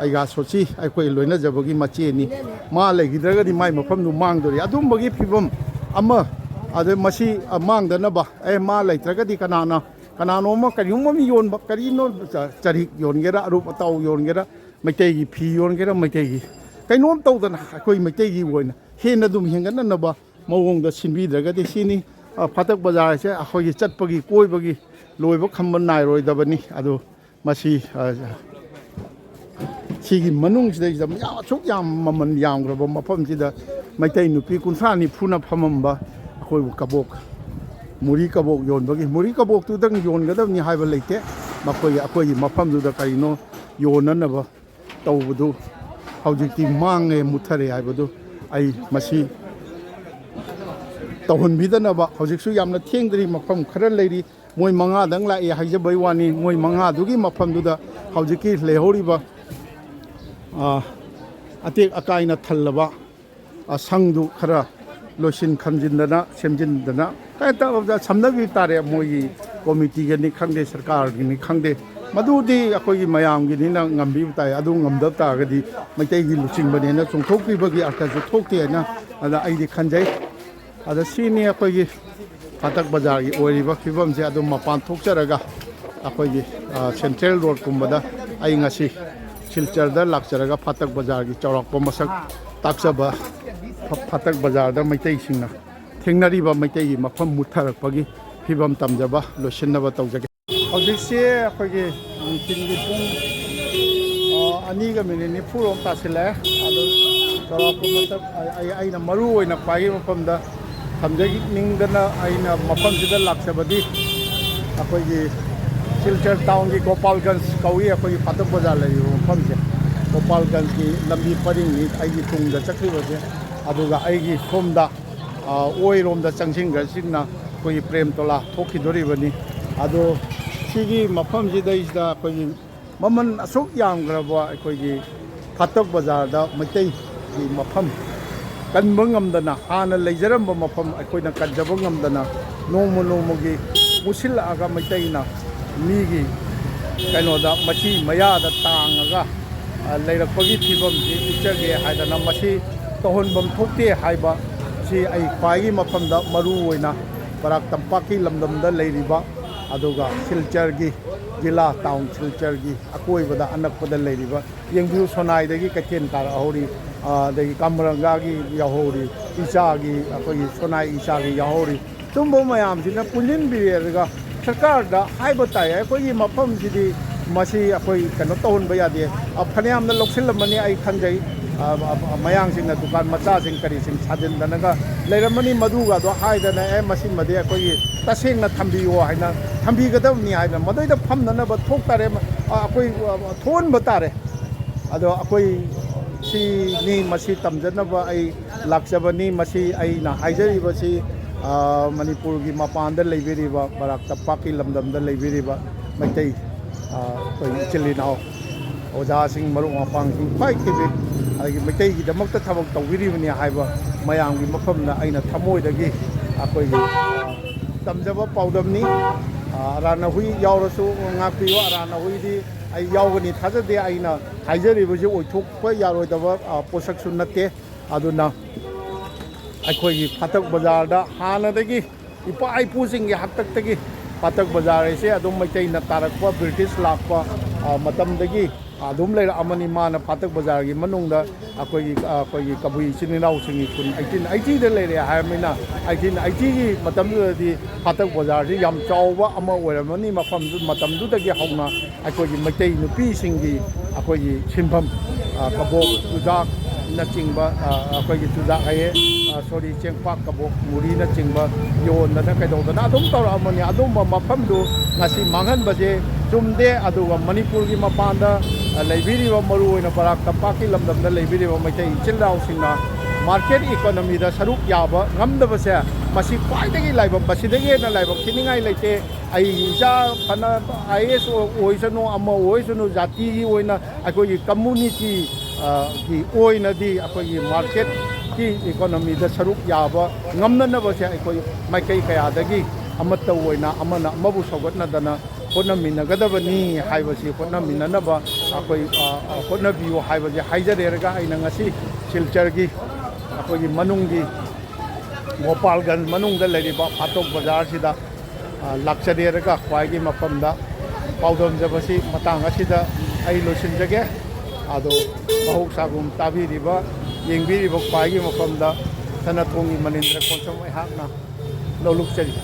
ꯑꯩꯒ ꯁꯣꯁꯤ ꯑꯩꯈꯣꯏ ꯂꯣꯏꯅꯖꯕꯒꯤ ꯃꯆꯦꯅꯤ꯫ ꯃꯥ ꯂꯩꯈꯤꯗ꯭ꯔꯒꯗꯤ ꯃꯥꯏ ꯃꯐꯝꯗꯨ ꯃꯥꯡꯗꯣꯔꯤ꯫ ꯑꯗꯨꯝꯕꯒꯤ ꯐꯤꯕꯝ ꯑꯃ, ꯑꯗ ꯃꯁꯤ ꯃꯥꯡꯗꯅꯕ, ꯑꯦ, ꯃꯥ ꯂꯩꯇ꯭ꯔꯒꯗꯤ ꯀꯅꯥꯅ, ꯀꯅꯥꯅꯣꯝꯃ ꯀꯔꯤꯒꯨꯝꯕ ꯑꯃ ꯌꯣꯟꯕ, ꯀꯔꯤꯅꯣ, ꯆꯔꯤꯛ ꯌꯣꯟꯒꯦꯔꯥ, ꯑꯔꯨꯞ ꯑꯇꯥꯎ ꯌꯣꯟꯒꯦꯔꯥ, ꯃꯩꯇꯩꯒꯤ ꯐꯤ ꯌꯣꯟꯒꯦꯔꯥ, ꯃꯩꯇꯩꯒꯤ ꯀꯩꯅꯣꯝ ꯇꯧꯗꯅ ꯑꯩꯈꯣꯏ ꯃꯩꯇꯩꯒꯤ ꯑꯣꯏꯅ ꯍꯦꯟꯅ ꯑꯗꯨꯝ ꯍꯦꯟꯒꯠꯅꯅꯕ ꯃꯑꯣꯡꯗ ꯁꯤꯟꯕꯤꯗ꯭ꯔꯒꯗꯤ ꯁꯤꯅꯤ꯫ ꯐꯥꯇꯛ ꯕꯖꯥꯔꯁꯦ ꯑꯩꯈꯣꯏꯒꯤ ꯆꯠꯄꯒꯤ ꯀꯣꯏꯕꯒꯤ ꯂꯣꯏꯕ ꯈꯝꯕ ꯅꯥꯏꯔꯣꯏꯗꯕꯅꯤ꯫ ꯑꯗꯨ ꯃꯁꯤ ꯁꯤꯒꯤ ꯃꯅꯨꯡꯁꯤꯗꯩꯁꯤꯗ ꯃꯌꯥꯝ ꯑꯁꯨꯛ ꯌꯥꯝ ꯃꯃꯜ ꯌꯥꯝꯈ꯭ꯔꯕ ꯃꯐꯝꯁꯤꯗ ꯃꯩꯇꯩ ꯅꯨꯄꯤ ꯀꯨꯟꯊ꯭ꯔꯥ ꯅꯤꯐꯨꯅ ꯐꯝꯃꯝꯕ ꯑꯩꯈꯣꯏꯕꯨ ꯀꯕꯣꯛ, ꯃꯨꯔꯤ ꯀꯕꯣꯛ ꯌꯣꯟꯕꯒꯤ, ꯃꯨꯔꯤ ꯀꯕꯣꯛꯇꯨꯗꯪ ꯌꯣꯟꯒꯗꯕꯅꯤ ꯍꯥꯏꯕ ꯂꯩꯇꯦ꯫ ꯃꯈꯣꯏ ꯑꯩꯈꯣꯏꯒꯤ ꯃꯐꯝꯗꯨꯗ ꯀꯔꯤꯅꯣ ꯌꯣꯟꯅꯅꯕ ꯇꯧꯕꯗꯨ ꯍꯧꯖꯤꯛꯇꯤ ꯃꯥꯡꯉꯦ, ꯃꯨꯠꯊꯔꯦ ꯍꯥꯏꯕꯗꯨ ꯑꯩ ꯃꯁꯤ ꯇꯧꯍꯟꯕꯤꯗꯅꯕ꯫ ꯍꯧꯖꯤꯛꯁꯨ ꯌꯥꯝꯅ ꯊꯦꯡꯗ꯭ꯔꯤ, ꯃꯐꯝ ꯈꯔ ꯂꯩꯔꯤ꯫ ꯃꯣꯏ ꯃꯉꯥꯗꯪ ꯂꯥꯛꯑꯦ ꯍꯥꯏꯖꯕꯩ ꯋꯥꯅꯤ꯫ ꯃꯣꯏ ꯃꯉꯥꯗꯨꯒꯤ ꯃꯐꯝꯗꯨꯗ ꯍꯧꯖꯤꯛꯀꯤ ꯂꯩꯍꯧꯔꯤꯕ ꯑꯇꯦꯛ ꯑꯀꯥꯏꯅ ꯊꯜꯂꯕ ꯁꯪꯗꯨ ꯈꯔ ꯂꯣꯏꯁꯤꯟ ꯈꯟꯖꯤꯟꯗꯅ ꯁꯦꯝꯖꯤꯟꯗꯅ ꯍꯦꯛꯇ ꯁꯝꯅꯕꯤꯕ ꯇꯥꯔꯦ꯫ ꯃꯣꯏꯒꯤ ꯀꯣꯃꯤꯇꯤꯒꯅꯤ ꯈꯪꯗꯦ, ꯁꯔꯀꯥꯔꯒꯤꯅꯤ ꯈꯪꯗꯦ, ꯃꯗꯨꯗꯤ ꯑꯩꯈꯣꯏꯒꯤ ꯃꯌꯥꯝꯒꯤꯅꯤꯅ ꯉꯝꯕꯤꯕ ꯇꯥꯏ꯫ ꯑꯗꯨ ꯉꯝꯗꯕ ꯇꯥꯔꯒꯗꯤ ꯃꯩꯇꯩꯒꯤ ꯂꯨꯆꯤꯡꯕꯅꯦꯅ ꯆꯣꯡꯊꯣꯛꯄꯤꯕꯒꯤ ꯑꯔꯊꯁꯨ ꯊꯣꯛꯇꯦ ꯍꯥꯏꯅ ꯑꯗ ꯑꯩꯗꯤ ꯈꯟꯖꯩ꯫ ꯑꯗ ꯁꯤꯅꯤ ꯑꯩꯈꯣꯏꯒꯤ ꯐꯥꯇꯛ ꯕꯖꯥꯔꯒꯤ ꯑꯣꯏꯔꯤꯕ ꯐꯤꯕꯝꯁꯦ꯫ ꯑꯗꯨꯝ ꯃꯄꯥꯟ ꯊꯣꯛꯆꯔꯒ ꯑꯩꯈꯣꯏꯒꯤ ꯁꯦꯟꯇ꯭ꯔꯦꯜ ꯔꯣꯗꯀꯨꯝꯕꯗ ꯑꯩ ꯉꯁꯤ ꯁꯤꯜꯆꯔꯗ ꯂꯥꯛꯆꯔꯒ ꯐꯥꯇꯛ ꯕꯖꯥꯔꯒꯤ ꯆꯥꯎꯔꯥꯛꯄ ꯃꯁꯛ ꯇꯥꯛꯆꯕ, ꯐꯥꯇꯛ ꯕꯖꯥꯔꯗ ꯃꯩꯇꯩꯁꯤꯡꯅ ꯊꯦꯡꯅꯔꯤꯕ ꯃꯩꯇꯩꯒꯤ ꯃꯐꯝ ꯃꯨꯠꯊꯔꯛꯄꯒꯤ ꯐꯤꯕꯝ ꯇꯝꯖꯕ ꯂꯣꯏꯁꯤꯟꯅꯕ ꯇꯧꯖꯒꯦ꯫ ꯍꯧꯖꯤꯛꯁꯦ ꯑꯩꯈꯣꯏꯒꯤ ꯅꯨꯡꯊꯤꯜꯒꯤ ꯄꯨꯡ, ꯑ, ꯑꯅꯤꯒ ꯃꯤꯅꯤꯠ ꯅꯤꯐꯨꯔꯣꯝ ꯇꯥꯁꯤꯜꯂꯛꯑꯦ꯫ ꯑꯗꯨ ꯆꯥꯎꯔꯥꯛꯄ ꯃꯇꯝ ꯑꯩ, ꯑꯩ, ꯑꯩꯅ ꯃꯔꯨ ꯑꯣꯏꯅ ꯈ꯭ꯋꯥꯏꯒꯤ ꯃꯐꯝꯗ ꯊꯝꯖꯅꯤꯡꯗꯅ ꯑꯩꯅ ꯃꯐꯝꯁꯤꯗ ꯂꯥꯛꯆꯕꯗꯤ ꯑꯩꯈꯣꯏꯒꯤ ꯁꯤꯜꯆꯔ ꯇꯥꯎꯟꯒꯤ ꯒꯣꯄꯥꯜꯒꯟꯖ ꯀꯧꯏ, ꯑꯩꯈꯣꯏꯒꯤ ꯐꯥꯇꯛ ꯕꯖꯥꯔ ꯂꯩꯔꯤꯕ ꯃꯐꯝꯁꯦ꯫ ꯒꯣꯄꯥꯜꯒꯟꯖꯀꯤ ꯂꯝꯕꯤ ꯄꯔꯤꯡꯅꯤ ꯑꯩꯒꯤ ꯇꯨꯡꯗ ꯆꯠꯈ꯭ꯔꯤꯕꯁꯦ꯫ ꯑꯗꯨꯒ ꯑꯩꯒꯤ ꯁꯣꯝꯗ, ꯑ, ꯑꯣꯏꯔꯣꯝꯗ ꯆꯪꯁꯤꯟꯈ꯭ꯔꯁꯤꯅ ꯑꯩꯈꯣꯏꯒꯤ ꯄ꯭ꯔꯦꯝꯇꯣꯂꯥ ꯊꯣꯛꯈꯤꯗꯣꯔꯤꯕꯅꯤ꯫ ꯑꯗꯣ ꯁꯤꯒꯤ ꯃꯐꯝꯁꯤꯗꯩꯁꯤꯗ ꯑꯩꯈꯣꯏꯒꯤ ꯃꯃꯜ ꯑꯁꯨꯛ ꯌꯥꯝꯈ꯭ꯔꯕ ꯑꯩꯈꯣꯏꯒꯤ ꯐꯥꯇꯛ ꯕꯖꯥꯔꯗ ꯃꯩꯇꯩꯒꯤ ꯃꯐꯝ ꯀꯟꯕ ꯉꯝꯗꯅ, ꯍꯥꯟꯅ ꯂꯩꯖꯔꯝꯕ ꯃꯐꯝ ꯑꯩꯈꯣꯏꯅ ꯀꯟꯖꯕ ꯉꯝꯗꯅ, ꯅꯣꯡꯃ ꯅꯣꯡꯃꯒꯤ ꯄꯨꯁꯤꯜꯂꯛꯑꯒ ꯃꯩꯇꯩꯅ ꯃꯤꯒꯤ ꯀꯩꯅꯣꯗ ꯃꯆꯤ ꯃꯌꯥꯗ ꯇꯥꯡꯉꯒ, ꯑ, ꯂꯩꯔꯛꯄꯒꯤ ꯐꯤꯕꯝꯁꯤ ꯎꯠꯆꯒꯦ ꯍꯥꯏꯗꯅ ꯃꯁꯤ ꯇꯧꯍꯟꯐꯝ ꯊꯣꯛꯇꯦ ꯍꯥꯏꯕ ꯁꯤ ꯑꯩ ꯈ꯭ꯋꯥꯏꯒꯤ ꯃꯐꯝꯗ ꯃꯔꯨ ꯑꯣꯏꯅ ꯕꯔꯥꯛ ꯇꯝꯄꯥꯛꯀꯤ ꯂꯝꯗꯝꯗ ꯂꯩꯔꯤꯕ, ꯑꯗꯨꯒ ꯁꯤꯜꯆꯔꯒꯤ ꯖꯤꯂꯥ ꯇꯥꯎꯟ ꯁꯤꯜꯆꯔꯒꯤ ꯑꯀꯣꯏꯕꯗ ꯑꯅꯛꯄꯗ ꯂꯩꯔꯤꯕ ꯌꯦꯡꯕꯤꯌꯨ, ꯁꯣꯅꯥꯏꯗꯒꯤ ꯀꯩꯊꯦꯜ ꯀꯥꯔꯛꯍꯧꯔꯤ, ꯑ, ꯑꯗꯒꯤ ꯀꯥꯃꯔꯪꯒꯥꯒꯤ ꯌꯥꯎꯍꯧꯔꯤ, ꯏꯆꯥꯒꯤ, ꯑꯩꯈꯣꯏꯒꯤ ꯁꯣꯅꯥꯏ ꯏꯆꯥꯒꯤ ꯌꯥꯎꯍꯧꯔꯤ꯫ ꯁꯨꯝꯕ ꯃꯌꯥꯝꯁꯤꯅ ꯄꯨꯟꯁꯤꯟꯕꯤꯔꯒ ꯁꯔꯀꯥꯔꯗ ꯍꯥꯏꯕ ꯇꯥꯏ, ꯑꯩꯈꯣꯏꯒꯤ ꯃꯐꯝꯁꯤꯗꯤ ꯃꯁꯤ ꯑꯩꯈꯣꯏ ꯀꯩꯅꯣ ꯇꯧꯍꯟꯕ ꯌꯥꯗꯦ꯫ ꯑ, ꯐꯅꯌꯥꯝꯅ ꯂꯧꯁꯤꯜꯂꯝꯃꯅꯤ ꯑꯩ ꯈꯟꯖꯩ꯫ ꯑ, ꯑ, ꯑ, ꯃꯌꯥꯡꯁꯤꯡꯅ ꯗꯨꯀꯥꯟ ꯃꯆꯥꯁꯤꯡ ꯀꯔꯤꯁꯤꯡ ꯁꯥꯖꯤꯟꯗꯅꯒ ꯂꯩꯔꯝꯃꯅꯤ, ꯃꯗꯨꯒꯗꯣ ꯍꯥꯏꯗꯅ, "ꯑꯦ, ꯃꯁꯤꯃꯗꯤ ꯑꯩꯈꯣꯏꯒꯤ ꯇꯁꯦꯡꯅ ꯊꯝꯕꯤꯌꯣ" ꯍꯥꯏꯅ ꯊꯝꯕꯤꯒꯗꯕꯅꯤ ꯍꯥꯏꯗꯅ ꯃꯗꯩꯗ ꯐꯝꯅꯅꯕ ꯊꯣꯛ ꯇꯥꯔꯦ, ꯑ, ꯑꯩꯈꯣꯏ, ꯑ, ꯊꯣꯛꯍꯟꯕ ꯇꯥꯔꯦ꯫ ꯑꯗꯣ ꯑꯩꯈꯣꯏ ꯁꯤꯅꯤ, ꯃꯁꯤ ꯇꯝꯖꯅꯕ ꯑꯩ ꯂꯥꯛꯆꯕꯅꯤ꯫ ꯃꯁꯤ ꯑꯩꯅ ꯍꯥꯏꯖꯔꯤꯕꯁꯤ, ꯑ, ꯃꯅꯤꯄꯨꯔꯒꯤ ꯃꯄꯥꯟꯗ ꯂꯩꯕꯤꯔꯤꯕ, ꯕꯔꯥꯛ ꯇꯝꯄꯥꯛꯀꯤ ꯂꯝꯗꯝꯗ ꯂꯩꯕꯤꯔꯤꯕ ꯃꯩꯇꯩ, ꯑ, ꯑꯩꯈꯣꯏ ꯏꯆꯤꯜ ꯏꯅꯥꯎ, ꯑꯣꯖꯥꯁꯤꯡ, ꯃꯔꯨꯞ ꯃꯄꯥꯡꯁꯤꯡ, ꯈ꯭ꯋꯥꯏ ꯇꯤꯕꯤ ꯑꯩꯒꯤ ꯃꯩꯇꯩꯒꯤꯗꯃꯛꯇ ꯊꯕꯛ ꯇꯧꯕꯤꯔꯤꯕꯅꯤ ꯍꯥꯏꯕ ꯃꯌꯥꯝꯒꯤ ꯃꯐꯝꯗ ꯑꯩꯅ ꯊꯃꯣꯏꯗꯒꯤ ꯑꯩꯈꯣꯏꯒꯤ, ꯑ, ꯇꯝꯖꯕ ꯄꯥꯎꯗꯝꯅꯤ꯫ ꯑ, ꯑꯔꯥꯟꯅ ꯍꯨꯏ ꯌꯥꯎꯔꯁꯨ ꯉꯥꯛꯄꯤꯌꯨ꯫ ꯑꯔꯥꯟꯅ ꯍꯨꯏꯗꯤ ꯑꯩ ꯌꯥꯎꯒꯅꯤ ꯊꯥꯖꯗꯦ꯫ ꯑꯩꯅ ꯍꯥꯏꯖꯔꯤꯕꯁꯤ ꯑꯣꯏꯊꯣꯛꯄ ꯌꯥꯔꯣꯏꯗꯕ, ꯑ, ꯄꯣꯠꯁꯛꯁꯨ ꯅꯠꯇꯦ꯫ ꯑꯗꯨꯅ ꯑꯩꯈꯣꯏꯒꯤ ꯐꯥꯇꯛ ꯕꯖꯥꯔꯗ ꯍꯥꯟꯅꯗꯒꯤ ꯏꯄꯥ ꯏꯄꯨꯁꯤꯡꯒꯤ ꯍꯥꯛꯇꯛꯇꯒꯤ ꯐꯥꯇꯛ ꯕꯖꯥꯔ ꯍꯥꯏꯁꯦ ꯑꯗꯨꯝ ꯃꯩꯇꯩꯅ ꯇꯥꯔꯛꯄ, ꯕ꯭ꯔꯤꯇꯤꯁ ꯂꯥꯛꯄ, ꯑ, ꯃꯇꯝꯗꯒꯤ ꯑꯗꯨꯝ ꯂꯩꯔꯛꯑꯃꯅꯤ꯫ ꯃꯥꯅ ꯐꯥꯇꯛ ꯕꯖꯥꯔꯒꯤ ꯃꯅꯨꯡꯗ ꯑꯩꯈꯣꯏꯒꯤ, ꯑꯩꯈꯣꯏꯒꯤ ꯀꯕꯨꯏ ꯏꯆꯤꯟ ꯏꯅꯥꯎꯁꯤꯡꯒꯤ ꯈꯨꯟ eighteen eightyꯗ ꯂꯩꯔꯛꯑꯦ ꯍꯥꯏꯔꯕꯅꯤꯅ, eighteen eightyꯒꯤ ꯃꯇꯝꯗꯨꯗꯗꯤ ꯐꯥꯇꯛ ꯕꯖꯥꯔꯁꯤ ꯌꯥꯝ ꯆꯥꯎꯕ ꯑꯃ ꯑꯣꯏꯔꯝꯃꯅꯤ꯫ ꯃꯐꯝꯗꯨ, ꯃꯇꯝꯗꯨꯗꯒꯤ ꯍꯧꯅ ꯑꯩꯈꯣꯏꯒꯤ ꯃꯩꯇꯩ ꯅꯨꯄꯤꯁꯤꯡꯒꯤ ꯑꯩꯈꯣꯏꯒꯤ ꯁꯤꯟꯐꯝ, ꯑ, ꯀꯕꯣꯛ, ꯆꯨꯖꯥꯛꯅꯆꯤꯡꯕ, ꯑ, ꯑꯩꯈꯣꯏꯒꯤ ꯆꯨꯖꯥꯛ ꯍꯥꯏꯌꯦ, ꯑ, ꯁꯣꯔꯤ, ꯆꯦꯡꯄꯥꯛ, ꯀꯕꯣꯛ, ꯃꯨꯔꯤꯅꯆꯤꯡꯕ ꯌꯣꯟꯗꯅ ꯀꯩꯗꯧꯗꯅ ꯑꯗꯨꯝ ꯇꯧꯔꯛꯑꯃꯅꯤ꯫ ꯑꯗꯨꯝꯕ ꯃꯐꯝꯗꯨ ꯉꯁꯤ ꯃꯥꯡꯍꯟꯕꯁꯦ ꯆꯨꯝꯗꯦ꯫ ꯑꯗꯨꯒ ꯃꯅꯤꯄꯨꯔꯒꯤ ꯃꯄꯥꯟꯗ, ꯑ, ꯂꯩꯕꯤꯔꯤꯕ, ꯃꯔꯨꯑꯣꯏꯅ ꯕꯔꯥꯛ ꯇꯝꯄꯥꯛꯀꯤ ꯂꯝꯗꯝꯗ ꯂꯩꯕꯤꯔꯤꯕ ꯃꯩꯇꯩ ꯏꯆꯤꯜ ꯏꯅꯥꯎꯁꯤꯡꯅ market economyꯗ ꯁꯔꯨꯛ ꯌꯥꯕ ꯉꯝꯗꯕꯁꯦ, ꯃꯁꯤ ꯈ꯭ꯋꯥꯏꯗꯒꯤ ꯂꯥꯏꯕꯛ, ꯃꯁꯤꯗꯒꯤ ꯍꯦꯟꯅ ꯂꯥꯏꯕꯛ ꯊꯤꯅꯤꯡꯉꯥꯏ ꯂꯩꯇꯦ꯫ ꯑꯩ ꯏꯆꯥ ꯐꯅ IAS ꯑꯣꯏꯁꯅꯨ, ꯑꯃ ꯑꯣꯏꯁꯅꯨ, ꯖꯥꯇꯤꯒꯤ ꯑꯣꯏꯅ ꯑꯩꯈꯣꯏꯒꯤ community, ꯑ, ꯒꯤ ꯑꯣꯏꯅꯗꯤ ꯑꯩꯈꯣꯏꯒꯤ marketꯀꯤ economyꯗ ꯁꯔꯨꯛ ꯌꯥꯕ ꯉꯝꯅꯅꯕꯁꯦ ꯑꯩꯈꯣꯏ ꯃꯥꯏꯀꯩ ꯀꯌꯥꯗꯒꯤ ꯑꯃꯠꯇ ꯑꯣꯏꯅ, ꯑꯃꯅ ꯑꯃꯕꯨ ꯁꯧꯒꯠꯅꯗꯅ ꯍꯣꯠꯅꯃꯤꯟꯅꯒꯗꯕꯅꯤ ꯍꯥꯏꯕꯁꯤ ꯍꯣꯠꯅꯃꯤꯟꯅꯅꯕ ꯑꯩꯈꯣꯏ, ꯑ, ꯑ, ꯍꯣꯠꯅꯕꯤꯌꯨ ꯍꯥꯏꯕꯁꯦ ꯍꯥꯏꯖꯔꯦꯔꯒ, ꯑꯩꯅ ꯉꯁꯤ ꯁꯤꯜꯆꯔꯒꯤ ꯑꯩꯈꯣꯏꯒꯤ ꯃꯅꯨꯡꯒꯤ ꯒꯣꯄꯥꯜꯒꯟꯖ ꯃꯅꯨꯡꯗ ꯂꯩꯔꯤꯕ ꯐꯥꯇꯣꯛ ꯕꯖꯥꯔꯁꯤꯗ, ꯑ, ꯂꯥꯛꯆꯔꯦꯔꯒ ꯈ꯭ꯋꯥꯏꯒꯤ ꯃꯐꯝꯗ ꯄꯥꯎꯗꯝꯖꯕꯁꯤ ꯃꯇꯥꯡ ꯑꯁꯤꯗ ꯑꯩ ꯂꯣꯏꯁꯤꯟꯖꯒꯦ꯫ ꯑꯗꯣ ꯃꯍꯧꯁꯥꯒꯨꯝ ꯇꯥꯕꯤꯔꯤꯕ, ꯌꯦꯡꯕꯤꯔꯤꯕ ꯈ꯭ꯋꯥꯏꯒꯤ ꯃꯐꯝꯗ ꯁꯅꯥꯊꯣꯡꯒꯤ ꯃꯅꯤꯟꯗ꯭ꯔ ꯀꯣꯟꯁꯝ ꯑꯩꯍꯥꯛꯅ ꯂꯧꯂꯨꯛꯆꯔꯤ꯫